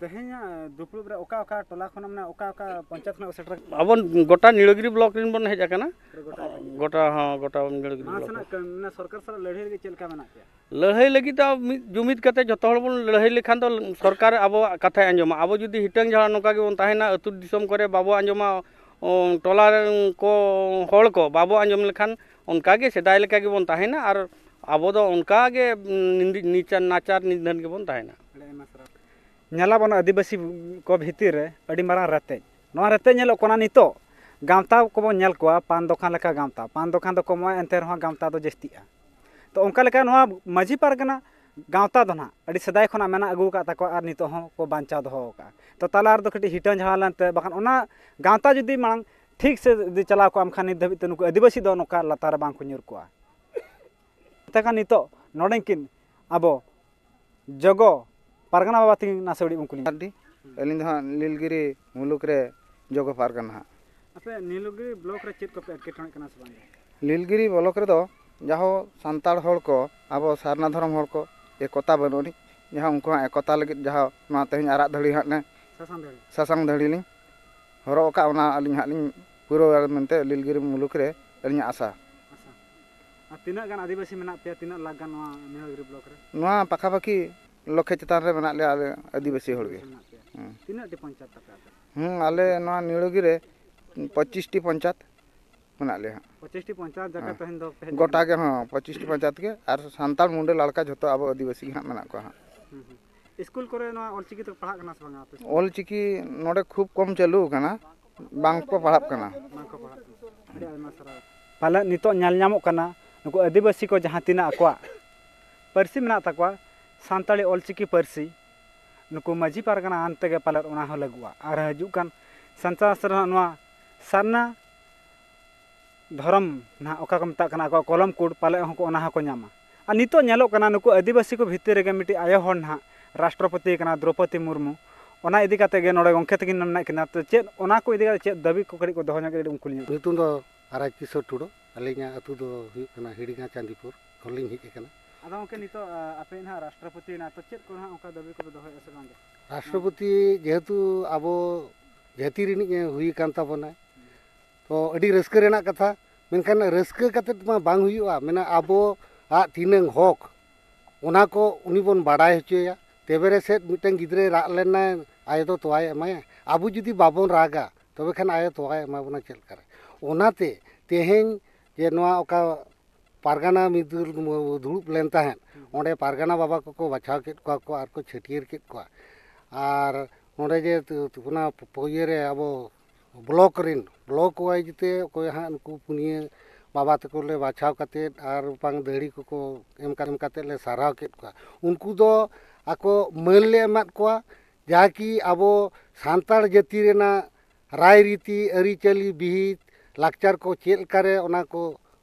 ᱛᱮᱦᱮᱧᱟᱜ ᱫᱩᱯᱲᱩᱵ ᱨᱮ ᱚᱠᱟ ᱚᱠᱟ ᱴᱚᱞᱟ ᱠᱷᱚᱱ, ᱢᱟᱱᱮ ᱚᱠᱟ ᱚᱠᱟ ᱯᱚᱧᱪᱟᱭᱮᱛ ᱠᱷᱚᱱᱟᱜ ᱠᱚ ᱥᱮᱴᱮᱨ ᱟᱠᱟᱱᱟ? ᱟᱵᱚ ᱜᱚᱴᱟ ᱱᱤᱲᱟᱹᱜᱤᱨᱤ ᱵᱞᱚᱠ ᱨᱮᱱ ᱵᱚᱱ ᱦᱮᱡ ᱟᱠᱟᱱᱟ᱾ ᱜᱚᱴᱟ ᱜᱮ᱾ ᱜᱚᱴᱟ, ᱦᱚᱸ, ᱜᱚᱴᱟ ᱱᱤᱲᱟᱹᱜᱤᱨᱤ ᱢᱟᱲᱟᱝ ᱵᱞᱚᱠ ᱥᱮᱱᱟᱜ ᱨᱮ᱾ ᱠᱟᱹᱢᱤ, ᱢᱟᱱᱮ ᱥᱚᱨᱠᱟᱨ ᱥᱟᱞᱟᱜ ᱞᱟᱹᱲᱦᱟᱹᱭ ᱨᱮᱜᱮ ᱪᱮᱫ ᱞᱮᱠᱟ ᱢᱮᱱᱟᱜ ᱯᱮᱭᱟ? ᱞᱟᱹᱲᱦᱟᱹᱭ ᱞᱟᱹᱜᱤᱫ ᱫᱚ ᱢᱤᱫ ᱡᱩᱢᱤᱫ ᱠᱟᱛᱮ ᱡᱚᱛᱚ ᱦᱚᱲ ᱵᱚᱱ ᱞᱟᱹᱲᱦᱟᱹᱭ ᱞᱮᱠᱷᱟᱱ ᱫᱚ ᱥᱚᱨᱠᱟᱨ ᱟᱵᱚᱣᱟᱜ ᱠᱟᱛᱷᱟᱭ ᱟᱸᱡᱚᱢᱟ᱾ ᱟᱵᱚ ᱡᱩᱫᱤ ᱦᱤᱴᱟᱹᱝ ᱡᱷᱟᱲᱟ ᱱᱚᱝᱠᱟ ᱜᱮᱵᱚᱱ ᱛᱟᱦᱮᱱᱟ, ᱟᱹᱛᱩ ᱫᱤᱥᱚᱢ ᱠᱚᱨᱮ ᱵᱟᱵᱚ ᱟᱸᱡᱚᱢᱟ, ᱚ, ᱴᱚᱞᱟ ᱨᱮᱱ ᱠᱚ ᱦᱚᱲ ᱠᱚ ᱵᱟᱵᱚ ᱟᱸᱡᱚᱢ ᱞᱮᱠᱷᱟᱱ ᱚᱱᱠᱟ ᱜᱮ ᱥᱮᱫᱟᱭ ᱞᱮᱠᱟ ᱜᱮᱵᱚᱱ ᱛᱟᱦᱮᱱᱟ ᱟᱨ ᱟᱵᱚ ᱫᱚ ᱚᱱᱠᱟ ᱜᱮ, ᱩᱸ, ᱱᱤᱸᱫᱤ-, ᱱᱤᱪᱟᱨ ᱱᱟᱪᱟᱨ ᱱᱤᱫᱷᱟᱹᱱ ᱜᱮᱵᱚᱱ ᱛᱟᱦᱮᱱᱟ᱾ ᱟᱹᱰᱤ ᱟᱭᱢᱟ ᱥᱟᱨᱦᱟᱣ᱾ ᱧᱮᱞᱟᱵᱚᱱ ᱟᱹᱫᱤᱵᱟᱹᱥᱤ ᱠᱚ ᱵᱷᱤᱛᱤᱨ ᱨᱮ ᱟᱹᱰᱤ ᱢᱟᱨᱟᱝ ᱨᱮᱛᱮᱫ᱾ ᱱᱚᱣᱟ ᱨᱮᱛᱮᱫ ᱧᱮᱞᱚᱜ ᱠᱟᱱᱟ ᱱᱤᱛᱚᱜ ᱜᱟᱶᱛᱟ ᱠᱚᱵᱚᱱ ᱧᱮᱞ ᱠᱚᱣᱟ, ᱯᱟᱱ ᱫᱚᱠᱟᱱ ᱞᱮᱠᱟ ᱜᱟᱶᱛᱟ, ᱯᱟᱱ ᱫᱚᱠᱟᱱ ᱫᱚ ᱠᱚᱢᱚᱜᱼᱟ, ᱮᱱᱛᱮ ᱨᱮᱦᱚᱸ ᱜᱟᱶᱛᱟ ᱫᱚ ᱡᱟᱹᱥᱛᱤᱜᱼᱟ᱾ ᱛᱚ ᱚᱱᱠᱟ ᱞᱮᱠᱟ ᱱᱚᱣᱟ ᱢᱟᱹᱡᱷᱤ ᱯᱟᱨᱜᱟᱱᱟ ᱜᱟᱶᱛᱟ ᱫᱚ ᱱᱟᱦᱟᱜ ᱟᱹᱰᱤ ᱥᱮᱫᱟᱭ ᱠᱷᱚᱱᱟᱜ ᱢᱮᱱᱟᱜ ᱟᱹᱜᱩ ᱟᱠᱟᱫ ᱛᱟᱠᱚᱣᱟ ᱟᱨ ᱱᱤᱛᱚᱜ ᱦᱚᱸ ᱠᱚ ᱵᱟᱧᱪᱟᱣ ᱫᱚᱦᱚ ᱟᱠᱟᱫᱼᱟ᱾ ᱛᱚ ᱛᱟᱞᱟ ᱨᱮᱫᱚ ᱠᱟᱹᱴᱤᱡ ᱦᱤᱴᱟᱹᱝ ᱡᱷᱟᱲᱟ ᱞᱮᱱᱛᱮ, ᱵᱟᱠᱷᱟᱱ ᱚᱱᱟ ᱜᱟᱶᱛᱟ ᱡᱩᱫᱤ ᱢᱟᱲᱟᱝ ᱴᱷᱤᱠ ᱥᱮ ᱡᱩᱫᱤ ᱪᱟᱞᱟᱣ ᱠᱚᱜᱼᱟ, ᱮᱱᱠᱷᱟᱱ ᱱᱤᱛ ᱫᱷᱟᱹᱵᱤᱡ ᱛᱮ ᱱᱩᱠᱩ ᱟᱹᱫᱤᱵᱟᱹᱥᱤ ᱫᱚ ᱱᱚᱝᱠᱟ ᱞᱟᱛᱟᱨ ᱨᱮ ᱵᱟᱝ ᱠᱚ ᱧᱩᱨ ᱠᱚᱜᱼᱟ᱾ ᱛᱮᱠᱷᱟᱱ ᱱᱤᱛᱚᱜ ᱱᱚᱰᱮᱱ ᱠᱤᱱ ᱟᱵᱚ ᱡᱚᱜᱚ ᱯᱟᱨᱜᱟᱱᱟ ᱵᱟᱵᱟ ᱛᱟᱹᱠᱤᱱ ᱱᱟᱥᱮ ᱜᱷᱟᱹᱲᱤᱡ ᱵᱚᱱ ᱠᱩᱞᱤ᱾ ᱢᱟᱨᱰᱤ, ᱟᱹᱞᱤᱧ ᱫᱚ ᱦᱟᱸᱜ ᱱᱤᱞᱜᱤᱨᱤ ᱢᱩᱞᱩᱠ ᱨᱮ ᱡᱚᱜᱚ ᱯᱟᱨᱜᱟᱱᱟ ᱦᱟᱸᱜ᱾ ᱟᱯᱮ ᱱᱤᱞᱜᱤᱨᱤ ᱵᱞᱚᱠ ᱨᱮ ᱪᱮᱫ ᱠᱚᱯᱮ ᱮᱴᱠᱮᱴᱚᱬᱮᱜ ᱠᱟᱱᱟ ᱥᱮ ᱵᱟᱝ? ᱱᱤᱞᱜᱤᱨᱤ ᱵᱞᱚᱠ ᱨᱮᱫᱚ ᱡᱟᱦᱳ ᱥᱟᱱᱛᱟᱲ ᱦᱚᱲ ᱠᱚ, ᱟᱵᱚ ᱥᱟᱨᱱᱟ ᱫᱷᱚᱨᱚᱢ ᱦᱚᱲ ᱠᱚ ᱮᱠᱚᱛᱟ ᱵᱟᱹᱱᱩᱜ ᱟᱹᱱᱤᱡ, ᱡᱟᱦᱟᱸ ᱩᱱᱠᱩᱣᱟᱜ ᱮᱠᱚᱛᱟ ᱞᱟᱹᱜᱤᱫ ᱡᱟᱦᱟᱸ ᱱᱚᱣᱟ ᱛᱮᱦᱮᱧ ᱟᱨᱟᱜ ᱫᱷᱟᱹᱲᱤ ᱦᱟᱸᱜ ᱞᱮ ᱥᱟᱥᱟᱝ ᱫᱷᱟᱹᱲᱤ᱾ ᱥᱟᱥᱟᱝ ᱫᱷᱟᱹᱲᱤ ᱞᱤᱧ ᱦᱚᱨᱚᱜ ᱟᱠᱟᱫ, ᱚᱱᱟ ᱟᱹᱞᱤᱧ ᱦᱟᱸᱜ ᱞᱤᱧ ᱯᱩᱨᱟᱹᱣᱟ ᱢᱮᱱᱛᱮ ᱱᱤᱞᱜᱤᱨᱤ ᱢᱩᱞᱩᱠ ᱨᱮ ᱟᱹᱞᱤᱧᱟᱜ ᱟᱥᱟ᱾ ᱟᱪᱪᱷᱟ᱾ ᱟᱨ ᱛᱤᱱᱟᱹᱜ ᱜᱟᱱ ᱟᱹᱫᱤᱵᱟᱹᱥᱤ ᱢᱮᱱᱟᱜ ᱯᱮᱭᱟ? ᱛᱤᱱᱟᱹᱜ ᱞᱟᱠᱷ ᱜᱟᱱ ᱱᱚᱣᱟ ᱱᱤᱞᱜᱤᱨᱤ ᱵᱞᱚᱠ ᱨᱮ? ᱱᱚᱣᱟ ᱯᱟᱠᱷᱟᱯᱟᱠᱷᱤ ᱞᱚᱠᱷᱮ ᱪᱮᱛᱟᱱ ᱨᱮ ᱢᱮᱱᱟᱜ ᱞᱮᱭᱟ ᱟᱞᱮ ᱟᱹᱫᱤᱵᱟᱹᱥᱤ ᱦᱚᱲ ᱜᱮ᱾ ᱢᱮᱱᱟᱜ ᱯᱮᱭᱟ᱾ ᱦᱩᱸ᱾ ᱛᱤᱱᱟᱹᱜ ᱴᱤ ᱯᱚᱧᱪᱟᱭᱮᱛ ᱛᱟᱯᱮ ᱟᱯᱮ? ᱦᱩᱸ, ᱟᱞᱮ ᱱᱚᱣᱟ ᱱᱤᱲᱚᱜᱤ ᱨᱮ ᱯᱚᱸᱪᱤᱥ ᱴᱤ ᱯᱚᱧᱪᱟᱭᱮᱛ ᱢᱮᱱᱟᱜ ᱞᱮᱭᱟ ᱦᱟᱸᱜ᱾ ᱯᱚᱸᱪᱤᱥ ᱴᱤ ᱯᱚᱧᱪᱟᱭᱮᱛ ᱡᱟᱠᱟᱛ ᱦᱮᱸ᱾ ᱛᱮᱦᱮᱧ ᱫᱚ ᱯᱮ ᱦᱮᱡ ᱜᱚᱴᱟ ᱟᱠᱟᱱᱟ? ᱜᱮ, ᱦᱚᱸ, ᱯᱚᱸᱪᱤᱥ ᱴᱤ ᱯᱚᱧᱪᱟᱭᱮᱛ ᱜᱮ, ᱟᱨ ᱥᱟᱱᱛᱟᱲ ᱢᱩᱸᱰᱟᱹ ᱞᱟᱲᱠᱟ ᱡᱷᱚᱛᱚ ᱟᱵᱚ ᱟᱹᱫᱤᱵᱟᱹᱥᱤ ᱜᱮ ᱦᱟᱸᱜ ᱢᱮᱱᱟᱜ ᱠᱚᱣᱟ ᱦᱟᱸᱜ᱾ ᱦᱩᱸ, ᱦᱩᱸ᱾ ᱤᱥᱠᱩᱞ ᱠᱚᱨᱮ ᱱᱚᱣᱟ ᱚᱞᱪᱤᱠᱤ ᱛᱮ ᱯᱟᱲᱦᱟᱜ ᱠᱟᱱᱟ ᱥᱮ ᱵᱟᱝᱟ ᱟᱯᱮ ᱥᱮᱫ? ᱚᱞᱪᱤᱠᱤ ᱱᱚᱰᱮ ᱠᱷᱩᱵ ᱠᱚᱢ ᱪᱟᱹᱞᱩ ᱟᱠᱟᱱᱟ, ᱵᱟᱝ ᱠᱚ ᱯᱟᱲᱦᱟᱜ ᱠᱟᱱᱟ᱾ ᱵᱟᱝ ᱠᱚ ᱯᱟᱲᱦᱟᱜ ᱠᱟᱱᱟ᱾ ᱟᱹᱰᱤ ᱟᱭᱢᱟ ᱥᱟᱨᱦᱟᱣ᱾ ᱯᱟᱞᱮᱫ ᱱᱤᱛᱚᱜ ᱧᱮᱞ ᱧᱟᱢᱚᱜ ᱠᱟᱱᱟ, ᱱᱩᱠᱩ ᱟᱹᱫᱤᱵᱟᱹᱥᱤ ᱠᱚ ᱡᱟᱦᱟᱸ ᱛᱤᱱᱟᱹᱜ ᱟᱠᱚᱣᱟᱜ ᱯᱟᱹᱨᱥᱤ ᱢᱮᱱᱟᱜ ᱛᱟᱠᱚᱣᱟ, ᱥᱟᱱᱛᱟᱲᱤ ᱚᱞᱪᱤᱠᱤ ᱯᱟᱹᱨᱥᱤ, ᱱᱩᱠᱩ ᱢᱟᱹᱡᱷᱤ ᱯᱟᱨᱜᱟᱱᱟ ᱟᱱ ᱛᱮᱜᱮ ᱯᱟᱞᱮᱫ ᱚᱱᱟ ᱦᱚᱸ ᱞᱟᱹᱜᱩᱜᱼᱟ᱾ ᱟᱨ ᱦᱤᱡᱩᱜ ᱠᱟᱱ ᱥᱟᱱᱛᱟᱲ ᱥᱮᱨᱢᱟ ᱱᱚᱣᱟ ᱥᱟᱨᱱᱟ ᱫᱷᱚᱨᱚᱢ ᱱᱟᱦᱟᱜ ᱚᱠᱟ ᱠᱚ ᱢᱮᱛᱟᱜ ᱠᱟᱱᱟ ᱟᱠᱚᱣᱟᱜ ᱠᱚᱞᱚᱢ ᱠᱳᱰ, ᱯᱟᱞᱮ ᱦᱚᱸᱠᱚ ᱚᱱᱟ ᱦᱚᱸᱠᱚ ᱧᱟᱢᱟ᱾ ᱟᱨ ᱱᱤᱛᱚᱜ ᱧᱮᱞᱚᱜ ᱠᱟᱱᱟ ᱱᱩᱠᱩ ᱟᱹᱫᱤᱵᱟᱹᱥᱤ ᱠᱚ ᱵᱷᱤᱛᱤᱨ ᱨᱮᱜᱮ ᱢᱤᱫᱴᱤᱡ ᱟᱭᱳ ᱦᱚᱲ ᱱᱟᱦᱟᱜ ᱨᱟᱥᱴᱨᱚᱯᱚᱛᱤ ᱠᱟᱱᱟ, ᱫᱨᱚᱯᱚᱫᱤ ᱢᱩᱨᱢᱩ᱾ ᱚᱱᱟ ᱤᱫᱤ ᱠᱟᱛᱮ ᱜᱮ ᱱᱚᱰᱮ ᱜᱚᱢᱠᱮ ᱛᱟᱹᱠᱤᱱ ᱢᱮᱱᱟᱜ ᱠᱤᱱᱟ᱾ ᱛᱚ ᱪᱮᱫ ᱚᱱᱟ ᱠᱚ ᱤᱫᱤ ᱠᱟᱛᱮ ᱪᱮᱫ ᱫᱟᱹᱵᱤ ᱠᱚ ᱠᱟᱹᱴᱤᱡ ᱠᱚ ᱫᱚᱦᱚ ᱧᱚᱜ ᱠᱟᱹᱴᱤᱡ ᱩᱱᱠᱩ ᱞᱤᱧ ᱧᱩᱛᱩᱢ ᱫᱚ ᱟᱨᱟᱡᱽ ᱠᱤᱥᱳᱨ ᱴᱩᱰᱩ᱾ ᱟᱹᱞᱤᱧᱟᱜ ᱟᱹᱛᱩ ᱫᱚ ᱦᱩᱭᱩᱜ ᱠᱟᱱᱟ ᱦᱤᱲᱤᱝᱟ ᱪᱟᱸᱫᱤᱯᱩᱨ᱾ ᱠᱷᱚᱱ ᱞᱤᱧ ᱦᱮᱡ ᱟᱠᱟᱱᱟ᱾ ᱟᱫᱚ ᱜᱚᱢᱠᱮ, ᱱᱤᱛᱚᱜ, ᱟ, ᱟᱯᱮ ᱱᱟᱦᱟᱜ ᱨᱟᱥᱴᱨᱚᱯᱚᱛᱤ ᱮᱱᱟ, ᱛᱚ ᱪᱮᱫ ᱠᱚ ᱱᱟᱦᱟᱜ ᱚᱱᱠᱟ ᱫᱟᱹᱵᱤ ᱠᱚᱯᱮ ᱫᱚᱦᱚᱭᱮᱫᱼᱟ ᱥᱮ ᱵᱟᱝᱜᱮ? ᱨᱟᱥᱴᱨᱚᱯᱚᱛᱤ ᱡᱮᱦᱮᱛᱩ ᱟᱵᱚ ᱡᱟᱹᱛᱤ ᱨᱤᱱᱤᱡ ᱮ ᱦᱩᱭ ᱟᱠᱟᱱ ᱛᱟᱵᱚᱱᱟ, ᱛᱚ ᱟᱹᱰᱤ ᱨᱟᱹᱥᱠᱟᱹ ᱨᱮᱱᱟᱜ ᱠᱟᱛᱷᱟ, ᱢᱮᱱᱠᱷᱟᱱ ᱨᱟᱹᱥᱠᱟᱹ ᱠᱟᱛᱮᱫ ᱢᱟ ᱵᱟᱝ ᱦᱩᱭᱩᱜᱼᱟ᱾ ᱢᱮᱱᱟ ᱟᱵᱚᱣᱟᱜ ᱛᱤᱱᱟᱹᱝ ᱦᱚᱠ, ᱚᱱᱟ ᱠᱚ ᱩᱱᱤ ᱵᱚᱱ ᱵᱟᱰᱟᱭ ᱦᱚᱪᱚᱭᱟ᱾ ᱛᱮᱵᱮᱨᱮ ᱥᱮᱫ ᱢᱤᱫᱴᱟᱝ ᱜᱤᱫᱽᱨᱟᱹᱭ ᱨᱟᱜ ᱞᱮᱱᱟᱭ, ᱟᱭᱳ ᱫᱚ ᱛᱚᱣᱟᱭ ᱮᱢᱟᱭᱟ᱾ ᱟᱵᱚ ᱡᱩᱫᱤ ᱵᱟᱵᱚᱱ ᱨᱟᱜᱟ, ᱛᱚᱵᱮ ᱠᱷᱟᱱ ᱟᱭᱳ ᱛᱚᱣᱟᱭ ᱮᱢᱟ ᱵᱚᱱᱟ ᱪᱮᱫ ᱞᱮᱠᱟᱨᱮ? ᱚᱱᱟᱛᱮ ᱛᱮᱦᱮᱧ ᱡᱮ ᱱᱚᱣᱟ ᱚᱠᱟ ᱯᱟᱨᱜᱟᱱᱟ ᱢᱤᱫ ᱫᱩᱲᱩᱵ ᱞᱮᱱ ᱛᱟᱦᱮᱸᱫ, ᱦᱩᱸ᱾ ᱚᱸᱰᱮ ᱯᱟᱨᱜᱟᱱᱟ ᱵᱟᱵᱟ ᱠᱚᱠᱚ ᱵᱟᱪᱷᱟᱣ ᱠᱮᱫ ᱠᱚᱣᱟ ᱠᱚ ᱟᱨ ᱠᱚ ᱪᱷᱟᱹᱴᱭᱟᱹᱨ ᱠᱮᱫ ᱠᱚᱣᱟ᱾ ᱟᱨ ᱱᱚᱰᱮ ᱡᱮ ᱛᱩ-, ᱛᱩ-, ᱚᱱᱟ ᱯᱚ-, ᱤᱭᱟᱹ ᱨᱮ ᱟᱵᱚ ᱵᱞᱚᱠ ᱨᱮᱱ, ᱵᱞᱚᱠ ᱣᱟᱭᱤᱡ ᱛᱮ ᱚᱠᱚᱭ ᱦᱟᱸᱜ ᱱᱩᱠᱩ ᱯᱩᱱᱭᱟᱹ ᱵᱟᱵᱟ ᱛᱟᱠᱚ ᱞᱮ ᱵᱟᱪᱷᱟᱣ ᱠᱟᱛᱮᱫ ᱟᱨ ᱵᱟᱝ ᱫᱟᱹᱦᱲᱤ ᱠᱚᱠᱚ ᱮᱢ ᱠᱟ-, ᱮᱢ ᱠᱟᱛᱮᱫ ᱞᱮ ᱥᱟᱨᱦᱟᱣ ᱠᱮᱫ ᱠᱚᱣᱟ᱾ ᱩᱱᱠᱩ ᱫᱚ ᱟᱠᱚ ᱢᱟᱹᱱ ᱞᱮ ᱮᱢᱟᱫ ᱠᱚᱣᱟ, ᱡᱟᱦᱟᱸ ᱠᱤ ᱟᱵᱚ ᱥᱟᱱᱛᱟᱲ ᱡᱟᱹᱛᱤ ᱨᱮᱱᱟᱜ ᱨᱟᱭᱨᱤᱛᱤ, ᱟᱹᱨᱤᱪᱟᱹᱞᱤ, ᱵᱤᱦᱤᱛ, ᱞᱟᱠᱪᱟᱨ ᱠᱚ ᱪᱮᱫ ᱞᱮᱠᱟᱨᱮ ᱚᱱᱟ ᱠᱚ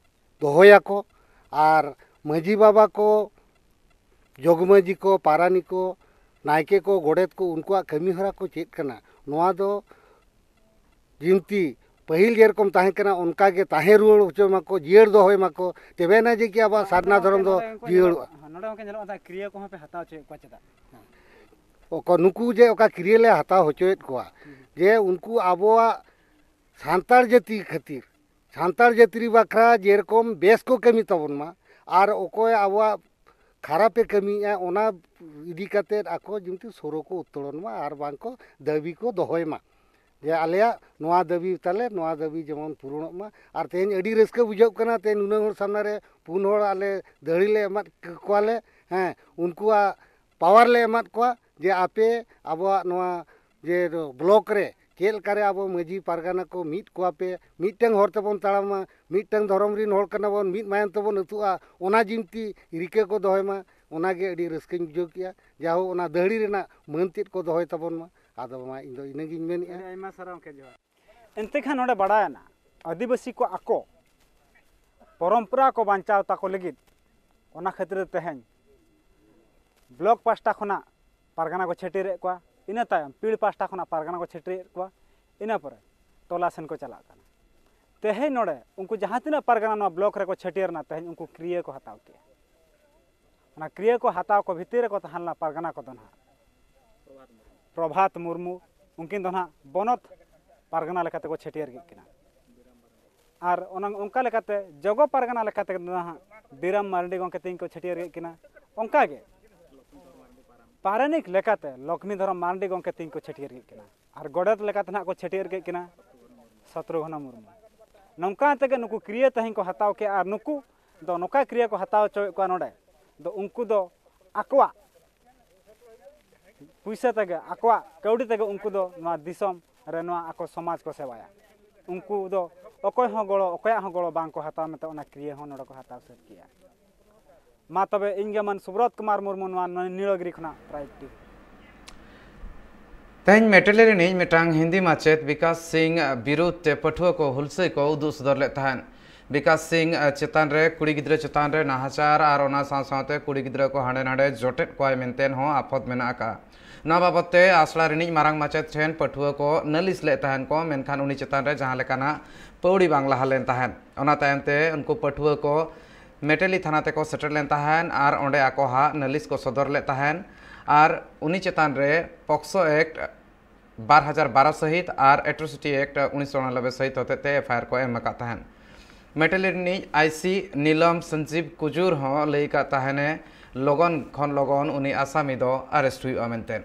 ᱫᱚᱦᱚᱭᱟᱠᱚ᱾ ᱟᱨ ᱢᱟᱹᱡᱷᱤ ᱵᱟᱵᱟ ᱠᱚ, ᱡᱚᱜᱽ ᱢᱟᱹᱡᱷᱤ ᱠᱚ, ᱯᱟᱨᱟᱱᱤᱠ ᱠᱚ, ᱱᱟᱭᱠᱮ ᱠᱚ, ᱜᱚᱰᱮᱛ ᱠᱚ, ᱩᱱᱠᱩᱣᱟᱜ ᱠᱟᱹᱢᱤ ᱦᱚᱨᱟ ᱠᱚ ᱪᱮᱫ ᱠᱟᱱᱟ, ᱱᱚᱣᱟ ᱫᱚ ᱡᱤᱱᱛᱤ ᱯᱟᱹᱦᱤᱞ ᱡᱮᱨᱚᱠᱚᱢ ᱛᱟᱦᱮᱸ ᱠᱟᱱᱟ, ᱚᱱᱠᱟ ᱜᱮ ᱛᱟᱦᱮᱸ ᱨᱩᱣᱟᱹᱲ ᱦᱚᱪᱚᱭ ᱢᱟᱠᱚ, ᱡᱤᱭᱟᱹᱲ ᱫᱚᱦᱚᱭ ᱢᱟᱠᱚ, ᱛᱚᱵᱮᱱᱟ ᱡᱮ ᱠᱤ ᱟᱵᱚᱣᱟᱜ ᱥᱟᱨᱱᱟ ᱫᱷᱚᱨᱚᱢ ᱫᱚ ᱡᱤᱭᱟᱹᱲᱚᱜᱼᱟ᱾ ᱦᱮᱸ, ᱱᱚᱰᱮ ᱜᱚᱢᱠᱮ ᱧᱮᱞᱚᱜ ᱠᱟᱱ ᱛᱟᱦᱮᱸᱫ, ᱠᱤᱨᱭᱟᱹ ᱠᱚᱦᱚᱸ ᱯᱮ ᱦᱟᱛᱟᱣ ᱦᱚᱪᱚᱭᱮᱫ ᱠᱚᱣᱟ ᱪᱮᱫᱟᱜ? ᱚᱠᱚ-, ᱱᱩᱠᱩ ᱡᱮ ᱚᱠᱟ ᱠᱤᱨᱭᱟᱹ ᱞᱮ ᱦᱟᱛᱟᱣ ᱦᱚᱪᱚᱭᱮᱫ ᱠᱚᱣᱟ, ᱦᱩᱸ᱾ ᱡᱮ ᱩᱱᱠᱩ ᱟᱵᱚᱣᱟᱜ ᱥᱟᱱᱛᱟᱲ ᱡᱟᱹᱛᱤ ᱠᱷᱟᱹᱛᱤᱨ, ᱥᱟᱱᱛᱟᱲ ᱡᱟᱹᱛᱤ ᱵᱟᱠᱷᱨᱟ ᱡᱮᱨᱚᱠᱚᱢ ᱵᱮᱥ ᱠᱚ ᱠᱟᱹᱢᱤ ᱛᱟᱵᱚᱱ ᱢᱟ, ᱟᱨ ᱚᱠᱚᱭ ᱟᱵᱚᱣᱟᱜ ᱠᱷᱟᱨᱟᱯᱮ ᱠᱟᱹᱢᱤᱭᱮᱫᱼᱟ, ᱚᱱᱟ ᱤᱫᱤ ᱠᱟᱛᱮᱫ ᱟᱠᱚ ᱡᱮᱢᱛᱤ ᱥᱩᱨ ᱨᱮᱠᱚ ᱩᱛᱛᱚᱞᱚᱱ ᱢᱟ ᱟᱨ ᱵᱟᱝ ᱠᱚ ᱫᱟᱹᱵᱤ ᱠᱚ ᱫᱚᱦᱚᱭ ᱢᱟ ᱡᱮ ᱟᱞᱮᱭᱟᱜ ᱱᱚᱣᱟ ᱫᱟᱹᱵᱤ ᱛᱟᱞᱮ, ᱱᱚᱣᱟ ᱫᱟᱹᱵᱤ ᱡᱮᱢᱚᱱ ᱯᱩᱨᱩᱱᱚᱜ ᱢᱟ᱾ ᱟᱨ ᱛᱮᱦᱮᱧ ᱟᱹᱰᱤ ᱨᱟᱹᱥᱠᱟᱹ ᱵᱩᱡᱷᱟᱹᱜ ᱠᱟᱱᱟ, ᱛᱮᱦᱮᱧ ᱱᱩᱱᱟᱹᱜ ᱦᱚᱲ ᱥᱟᱢᱱᱟ ᱨᱮ ᱯᱩᱱ ᱦᱚᱲ ᱟᱞᱮ ᱫᱟᱹᱦᱲᱤ ᱞᱮ ᱮᱢᱟᱫ ᱠᱚᱣᱟᱞᱮ, ᱦᱮᱸ, ᱩᱱᱠᱩᱣᱟᱜ ᱯᱟᱣᱟᱨ ᱞᱮ ᱮᱢᱟᱫ ᱠᱚᱣᱟ ᱡᱮ ᱟᱯᱮ ᱟᱵᱚᱣᱟᱜ ᱱᱚᱣᱟ ᱡᱮ ᱵᱞᱚᱠ ᱨᱮ ᱪᱮᱫ ᱞᱮᱠᱟᱨᱮ ᱟᱵᱚ ᱢᱟᱹᱡᱷᱤ ᱯᱟᱨᱜᱟᱱᱟ ᱠᱚ ᱢᱤᱫ ᱠᱚᱣᱟ ᱯᱮ, ᱢᱤᱫᱴᱟᱝ ᱦᱚᱨ ᱛᱮᱵᱚᱱ ᱛᱟᱲᱟᱢᱟ, ᱢᱤᱫᱴᱟᱝ ᱫᱷᱚᱨᱚᱢ ᱨᱤᱱ ᱦᱚᱲ ᱠᱟᱱᱟ ᱵᱚᱱ, ᱢᱤᱫ ᱢᱟᱭᱟᱢ ᱛᱮᱵᱚᱱ ᱟᱹᱛᱩᱜᱼᱟ, ᱚᱱᱟ ᱡᱤᱱᱛᱤ ᱨᱤᱠᱟᱹ ᱠᱚ ᱫᱚᱦᱚᱭ ᱢᱟ᱾ ᱚᱱᱟᱜᱮ ᱟᱹᱰᱤ ᱨᱟᱹᱥᱠᱟᱹᱧ ᱵᱩᱡᱷᱟᱹᱣ ᱠᱮᱜᱼᱟ᱾ ᱡᱟᱦᱳ, ᱚᱱᱟ ᱫᱟᱹᱦᱲᱤ ᱨᱮᱱᱟᱜ ᱢᱟᱹᱱ ᱛᱮᱫ ᱠᱚ ᱫᱚᱦᱚᱭ ᱛᱟᱵᱚᱱ ᱢᱟ᱾ ᱟᱫᱚ ᱢᱟ ᱤᱧ ᱫᱚ ᱤᱱᱟᱹᱜᱤᱧ ᱢᱮᱱᱮᱜᱼᱟ᱾ ᱟᱹᱰᱤ ᱟᱭᱢᱟ ᱥᱟᱨᱦᱟᱣ ᱜᱚᱢᱠᱮ, ᱡᱚᱦᱟᱨ᱾ ᱮᱱᱛᱮ ᱠᱷᱟᱱ ᱱᱚᱰᱮ ᱵᱟᱲᱟᱭᱮᱱᱟ, ᱟᱹᱫᱤᱵᱟᱹᱥᱤ ᱠᱚ ᱟᱠᱚ ᱯᱚᱨᱚᱢᱯᱚᱨᱟ ᱠᱚ ᱵᱟᱧᱪᱟᱣ ᱛᱟᱠᱚ ᱞᱟᱹᱜᱤᱫ ᱚᱱᱟ ᱠᱷᱟᱹᱛᱤᱨ ᱛᱮ ᱛᱮᱦᱮᱧ ᱵᱞᱚᱠ ᱯᱟᱥᱴᱟ ᱠᱷᱚᱱᱟᱜ ᱯᱟᱨᱜᱟᱱᱟ ᱠᱚ ᱪᱷᱟᱹᱴᱭᱟᱹᱨᱮᱫ ᱠᱚᱣᱟ, ᱤᱱᱟᱹ ᱛᱟᱭᱚᱢ ᱯᱤᱲ ᱯᱟᱥᱴᱟ ᱠᱷᱚᱱᱟᱜ ᱯᱟᱨᱜᱟᱱᱟ ᱠᱚ ᱪᱷᱟᱹᱴᱭᱟᱹᱨᱮᱫ ᱠᱚᱣᱟ, ᱤᱱᱟᱹ ᱯᱚᱨᱮ ᱴᱚᱞᱟ ᱥᱮᱱ ᱠᱚ ᱪᱟᱞᱟᱜ ᱠᱟᱱᱟ᱾ ᱛᱮᱦᱮᱧ ᱱᱚᱰᱮ ᱩᱱᱠᱩ ᱡᱟᱦᱟᱸ ᱛᱤᱱᱟᱹᱜ ᱯᱟᱨᱜᱟᱱᱟ ᱱᱚᱣᱟ ᱵᱞᱚᱠ ᱨᱮᱠᱚ ᱪᱷᱟᱹᱴᱭᱟᱹᱨ ᱮᱱᱟ, ᱛᱮᱦᱮᱧ ᱩᱱᱠᱩ ᱠᱨᱤᱭᱟᱹ ᱠᱚ ᱦᱟᱛᱟᱣ ᱠᱮᱜᱼᱟ᱾ ᱚᱱᱟ ᱠᱨᱤᱭᱟᱹ ᱠᱚ ᱦᱟᱛᱟᱣ ᱠᱚ ᱵᱷᱤᱛᱤᱨ ᱨᱮᱠᱚ ᱛᱟᱦᱮᱸ ᱞᱮᱱᱟ ᱯᱟᱨᱜᱟᱱᱟ ᱠᱚᱫᱚ ᱱᱟᱦᱟᱜ ᱯᱨᱚᱵᱷᱟᱛ ᱢᱩᱨᱢᱩ, ᱩᱱᱠᱤᱱ ᱫᱚ ᱱᱟᱦᱟᱜ ᱵᱚᱱᱚᱛ ᱯᱟᱨᱜᱟᱱᱟ ᱞᱮᱠᱟᱛᱮ ᱠᱚ ᱪᱷᱟᱹᱴᱭᱟᱹᱨ ᱠᱮᱫ ᱠᱤᱱᱟ᱾ ᱟᱨ ᱚᱱᱟ, ᱚᱱᱠᱟ ᱞᱮᱠᱟᱛᱮ ᱡᱚᱜᱚ ᱯᱟᱨᱜᱟᱱᱟ ᱞᱮᱠᱟᱛᱮ ᱫᱚ ᱱᱟᱦᱟᱜ ᱵᱤᱨᱟᱢ ᱢᱟᱨᱰᱤ ᱜᱚᱢᱠᱮ ᱛᱤᱧ ᱠᱚ ᱪᱷᱟᱹᱴᱭᱟᱹᱨ ᱠᱮᱫ ᱠᱤᱱᱟ᱾ ᱚᱱᱠᱟᱜᱮ ᱯᱟᱨᱟᱱᱤᱠ ᱞᱮᱠᱟᱛᱮ ᱞᱚᱠᱷᱢᱤ ᱫᱷᱚᱨᱚᱢ ᱢᱟᱨᱰᱤ ᱜᱚᱢᱠᱮ ᱛᱤᱧ ᱠᱚ ᱪᱷᱟᱹᱴᱭᱟᱹᱨ ᱠᱮᱫ ᱠᱤᱱᱟ᱾ ᱟᱨ ᱜᱚᱰᱮᱛ ᱞᱮᱠᱟᱛᱮ ᱱᱟᱦᱟᱜ ᱠᱚ ᱪᱷᱟᱹᱴᱭᱟᱹᱨ ᱠᱮᱫ ᱠᱤᱱᱟ ᱥᱚᱛᱨᱩᱜᱷᱱᱚ ᱢᱩᱨᱢᱩ᱾ ᱱᱚᱝᱠᱟ ᱛᱮᱜᱮ ᱱᱩᱠᱩ ᱠᱨᱤᱭᱟᱹ ᱛᱮᱦᱮᱧ ᱠᱚ ᱦᱟᱛᱟᱣ ᱠᱮᱜᱼᱟ᱾ ᱟᱨ ᱱᱩᱠᱩ ᱫᱚ ᱱᱚᱝᱠᱟ ᱠᱨᱤᱭᱟᱹ ᱠᱚ ᱦᱟᱛᱟᱣ ᱦᱚᱪᱚᱭᱮᱫ ᱠᱚᱣᱟ ᱱᱚᱰᱮ ᱫᱚ, ᱩᱱᱠᱩ ᱫᱚ ᱟᱠᱚᱣᱟᱜ ᱯᱩᱭᱥᱟᱹ ᱛᱮᱜᱮ, ᱟᱠᱚᱣᱟᱜ ᱠᱟᱹᱣᱰᱤ ᱛᱮᱜᱮ ᱩᱱᱠᱩ ᱫᱚ ᱱᱚᱣᱟ ᱫᱤᱥᱚᱢ ᱨᱮ ᱱᱚᱣᱟ ᱟᱠᱚ ᱥᱚᱢᱟᱡᱽ ᱠᱚ ᱥᱮᱵᱟᱭᱟ᱾ ᱩᱱᱠᱩ ᱫᱚ ᱚᱠᱚᱭ ᱦᱚᱸ ᱜᱚᱲᱚ, ᱚᱠᱚᱭᱟᱜ ᱦᱚᱸ ᱜᱚᱲᱚ ᱵᱟᱝ ᱠᱚ ᱦᱟᱛᱟᱣᱟ ᱢᱮᱱᱛᱮ ᱚᱱᱟ ᱠᱨᱤᱭᱟᱹ ᱦᱚᱸ ᱱᱚᱰᱮ ᱠᱚ ᱦᱟᱛᱟᱣ ᱥᱟᱹᱛ ᱠᱮᱜᱼᱟ᱾ ᱢᱟ ᱛᱚᱵᱮ ᱤᱧ ᱜᱮ ᱢᱟᱱ ᱥᱩᱵᱨᱚᱛ ᱠᱩᱢᱟᱨ ᱢᱩᱨᱢᱩ, ᱱᱚᱣᱟ ᱱᱤ-, ᱱᱤᱲᱟᱹᱜᱤᱨᱤ ᱠᱷᱚᱱᱟᱜ ᱯᱨᱟᱭᱤᱡᱽ ᱴᱤ᱾ ᱛᱮᱦᱮᱧ ᱢᱮᱴᱮᱞᱤ ᱨᱤᱱᱤᱡ ᱢᱤᱫᱴᱟᱝ ᱦᱤᱱᱫᱤ ᱢᱟᱪᱮᱫ ᱵᱤᱠᱟᱥ ᱥᱤᱝ ᱵᱤᱨᱩᱫᱷ ᱛᱮ ᱯᱟᱹᱴᱷᱩᱣᱟᱹ ᱠᱚ ᱦᱩᱞᱥᱟᱹᱭ ᱠᱚ ᱩᱫᱩᱜ ᱥᱚᱫᱚᱨ ᱞᱮᱫ ᱛᱟᱦᱮᱸᱫ᱾ ᱵᱤᱠᱟᱥ ᱥᱤᱝ ᱪᱮᱛᱟᱱ ᱨᱮ ᱠᱩᱲᱤ ᱜᱤᱫᱽᱨᱟᱹ ᱪᱮᱛᱟᱱ ᱨᱮ ᱱᱟᱦᱟᱪᱟᱨ ᱟᱨ ᱚᱱᱟ ᱥᱟᱶ ᱥᱟᱶᱛᱮ ᱠᱩᱲᱤ ᱜᱤᱫᱽᱨᱟᱹ ᱠᱚ ᱦᱟᱸᱰᱮ ᱱᱟᱰᱮ ᱡᱚᱴᱮᱫ ᱠᱚᱣᱟᱭ ᱢᱮᱱᱛᱮ ᱦᱚᱸ ᱟᱯᱷᱚᱛ ᱢᱮᱱᱟᱜ ᱟᱠᱟᱫᱼᱟ᱾ ᱱᱚᱣᱟ ᱵᱟᱵᱚᱛ ᱛᱮ ᱟᱥᱲᱟ ᱨᱤᱱᱤᱡ ᱢᱟᱨᱟᱝ ᱢᱟᱪᱮᱫ ᱴᱷᱮᱱ ᱯᱟᱹᱴᱷᱩᱣᱟᱹ ᱠᱚ ᱱᱟᱹᱞᱤᱥ ᱞᱮᱫ ᱛᱟᱦᱮᱸᱱ ᱠᱚ, ᱢᱮᱱᱠᱷᱟᱱ ᱩᱱᱤ ᱪᱮᱛᱟᱱ ᱨᱮ ᱡᱟᱦᱟᱸ ᱞᱮᱠᱟᱱᱟᱜ ᱯᱟᱹᱣᱲᱤ ᱵᱟᱝ ᱞᱟᱦᱟ ᱞᱮᱱ ᱛᱟᱦᱮᱸᱫ᱾ ᱚᱱᱟ ᱛᱟᱭᱚᱢ ᱛᱮ ᱩᱱᱠᱩ ᱯᱟᱹᱴᱷᱩᱣᱟᱹ ᱠᱚ ᱢᱮᱴᱮᱞᱤ ᱛᱷᱟᱱᱟ ᱛᱮᱠᱚ ᱥᱮᱴᱮᱨ ᱞᱮᱱ ᱛᱟᱦᱮᱸᱫ ᱟᱨ ᱚᱸᱰᱮ ᱟᱠᱚᱣᱟᱜ ᱱᱟᱹᱞᱤᱥ ᱠᱚ ᱥᱚᱫᱚᱨ ᱞᱮᱫ ᱛᱟᱦᱮᱸᱫ ᱟᱨ ᱩᱱᱤ ᱪᱮᱛᱟᱱ ᱨᱮ ᱯᱚᱠᱥᱚ ᱮᱠᱴ ᱵᱟᱨ ᱦᱟᱡᱟᱨ ᱵᱟᱨᱚ ᱥᱟᱹᱦᱤᱛ ᱟᱨ ᱮᱴᱨᱳᱥᱤᱴᱤ ᱮᱠᱴ ᱩᱱᱤᱥᱥᱚ ᱩᱱᱟᱱᱚᱵᱵᱳᱭ ᱥᱟᱹᱦᱤᱛ ᱦᱚᱛᱮᱛᱮ ᱮᱯᱷ ᱟᱭ ᱟᱨ ᱠᱚ ᱮᱢ ᱟᱠᱟᱫ ᱛᱟᱦᱮᱸᱫ᱾ ᱢᱮᱴᱮᱞᱤ ᱨᱤᱱᱤᱡ ᱟᱭ ᱥᱤ ᱱᱤᱞᱚᱢ ᱥᱚᱧᱡᱤᱵᱽ ᱠᱩᱡᱩᱨ ᱦᱚᱸ ᱞᱟᱹᱭ ᱟᱠᱟᱫ ᱛᱟᱦᱮᱸᱱᱮ, ᱞᱚᱜᱚᱱ ᱠᱷᱚᱱ ᱞᱚᱜᱚᱱ ᱩᱱᱤ ᱟᱥᱟᱢᱤ ᱫᱚ ᱟᱨᱮᱥᱴ ᱦᱩᱭᱩᱜᱼᱟ ᱢᱮᱱᱛᱮ᱾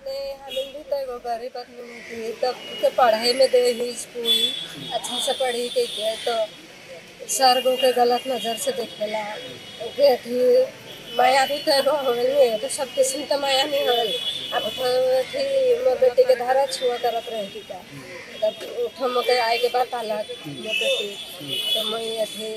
नहीं, हमें भी तो एगो गरीब आदमी नहीं थी, तब के पढ़ाई में दे ही स्कूल अच्छा से पढ़ी के गए तो सर गो के गलत नजर से देखेला। ओके थी माया भी तो एगो होल नहीं है, तो सब किस्म तो माया नहीं होल। अब तो थी मोर बेटी के धारा छुआ करत रहे थी का, तब उठो मोके आए के बात आला मोर बेटी, तो मैं अथी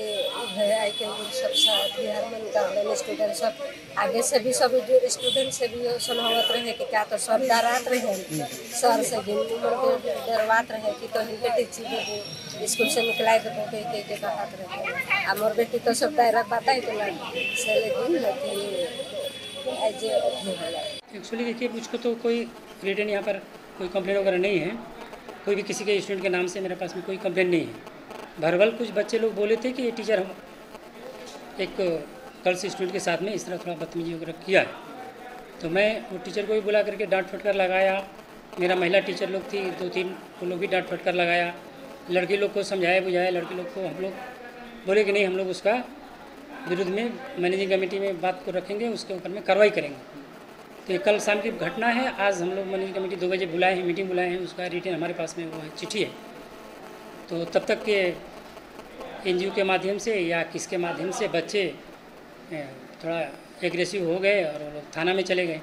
है आए के उ सब साथ बिहार मन का स्टूडेंट सब आगे से भी सब जो स्टूडेंट से भी सुनावत रहे कि क्या तो सब डरात रहे सर से भी, उमर के डरवात रहे कि तो इनके टीचिंग देबो, स्कूल से निकला देबो के के के कहत रहे। आ मोर बेटी तो सब डायरेक्ट बताई तो ना से लेकिन कि ऐसे अथी होला। एक्चुअली देखिए, मुझको तो कोई रिटन यहाँ पर कोई कंप्लेन वगैरह नहीं है। कोई भी किसी के स्टूडेंट के नाम से मेरे पास में कोई कंप्लेन नहीं है। वर्बल कुछ बच्चे लोग बोले थे कि ये टीचर हम एक गर्ल्स स्टूडेंट के साथ में इस तरह थोड़ा बदतमीजी वगैरह किया है। तो मैं वो टीचर को भी बुला करके डांट फटकार लगाया। मेरा महिला टीचर लोग थी दो तीन, वो लोग भी डांट फटकार लगाया। लड़की लोग को समझाया बुझाया, लड़की लोग को हम लोग बोले कि नहीं, हम लोग उसका विरुद्ध में मैनेजिंग कमेटी में बात को रखेंगे, उसके ऊपर में कार्रवाई करेंगे। तो ये कल शाम की घटना है। आज हम लोग मैनेजिंग कमेटी दो बजे बुलाए हैं, मीटिंग बुलाए हैं, उसका रिटन हमारे पास में वो है, चिट्ठी है। तो तब तक के एनजीओ के माध्यम से या किसके माध्यम से बच्चे ए, थोड़ा एग्रेसिव हो गए और वो लोग थाना में चले गए।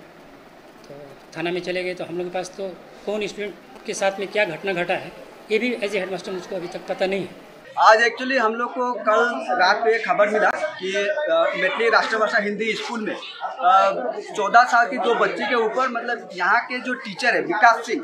तो थाना में चले गए तो हम लोग के पास तो कौन स्टूडेंट के साथ में क्या घटना घटा है, ये भी एज ए हेडमास्टर मुझको अभी तक पता नहीं है। आज एक्चुअली हम लोग को कल रात पे खबर मिला कि अ, मेटली राष्ट्रभाषा हिंदी स्कूल में चौदह साल की दो बच्ची के ऊपर, मतलब, यहाँ के जो टीचर है विकास सिंह,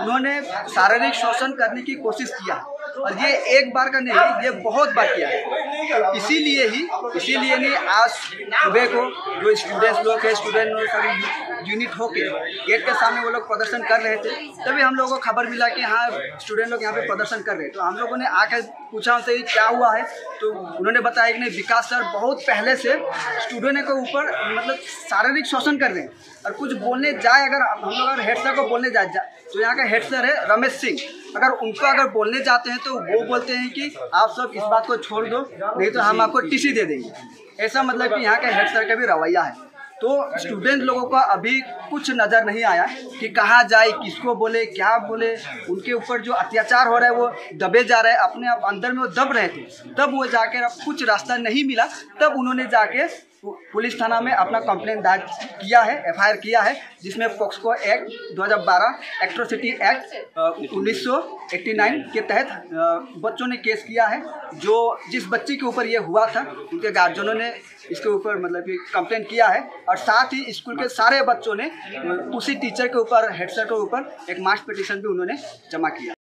उन्होंने शारीरिक शोषण करने की कोशिश किया है। और ये एक बार का नहीं, ये बहुत बार किया है। इसीलिए ही इसीलिए नहीं, आज सुबह को जो स्टूडेंट्स लोग हैं, स्टूडेंट लोग सभी यूनिट होके गेट के सामने वो लोग प्रदर्शन कर रहे थे, तभी हम लोगों को खबर मिला कि हाँ, स्टूडेंट लोग यहाँ पे प्रदर्शन कर रहे हैं। तो हम लोगों ने आकर पूछा उनसे कि क्या हुआ है, तो उन्होंने बताया कि नहीं, विकास सर बहुत पहले से स्टूडेंट के ऊपर, मतलब, शारीरिक शोषण कर रहे हैं। और कुछ बोलने जाए, अगर हम लोग अगर हेड सर को बोलने जाए जा, तो यहाँ का हेड सर है रमेश सिंह। अगर उनको अगर बोलने जाते हैं तो वो बोलते हैं कि आप सब इस बात को छोड़ दो, नहीं तो हम आपको टीसी दे देंगे। ऐसा मतलब कि यहाँ के हेड सर का भी रवैया है। तो स्टूडेंट लोगों का अभी कुछ नज़र नहीं आया कि कहाँ जाए, किसको बोले, क्या बोले। उनके ऊपर जो अत्याचार हो रहा है वो दबे जा रहे हैं, अपने आप अंदर में वो दब रहे थे। तब वो जाकर अब कुछ रास्ता नहीं मिला, तब उन्होंने जाके पु- पुलिस थाना में अपना कंप्लेंट दायर किया है, एफआईआर किया है, जिसमें पॉक्सको एक्ट दो हज़ार बारह, एट्रोसिटी एक्ट उन्नीस सौ एट्टी नाइन के तहत अ, बच्चों ने केस किया है। जो जिस बच्चे के ऊपर ये हुआ था, उनके गार्जियनों ने इसके ऊपर मतलब कि कंप्लेंट किया है और साथ ही स्कूल के सारे बच्चों ने अ, उसी टीचर के ऊपर, हेड सर के ऊपर एक मास पिटीशन भी उन्होंने जमा किया।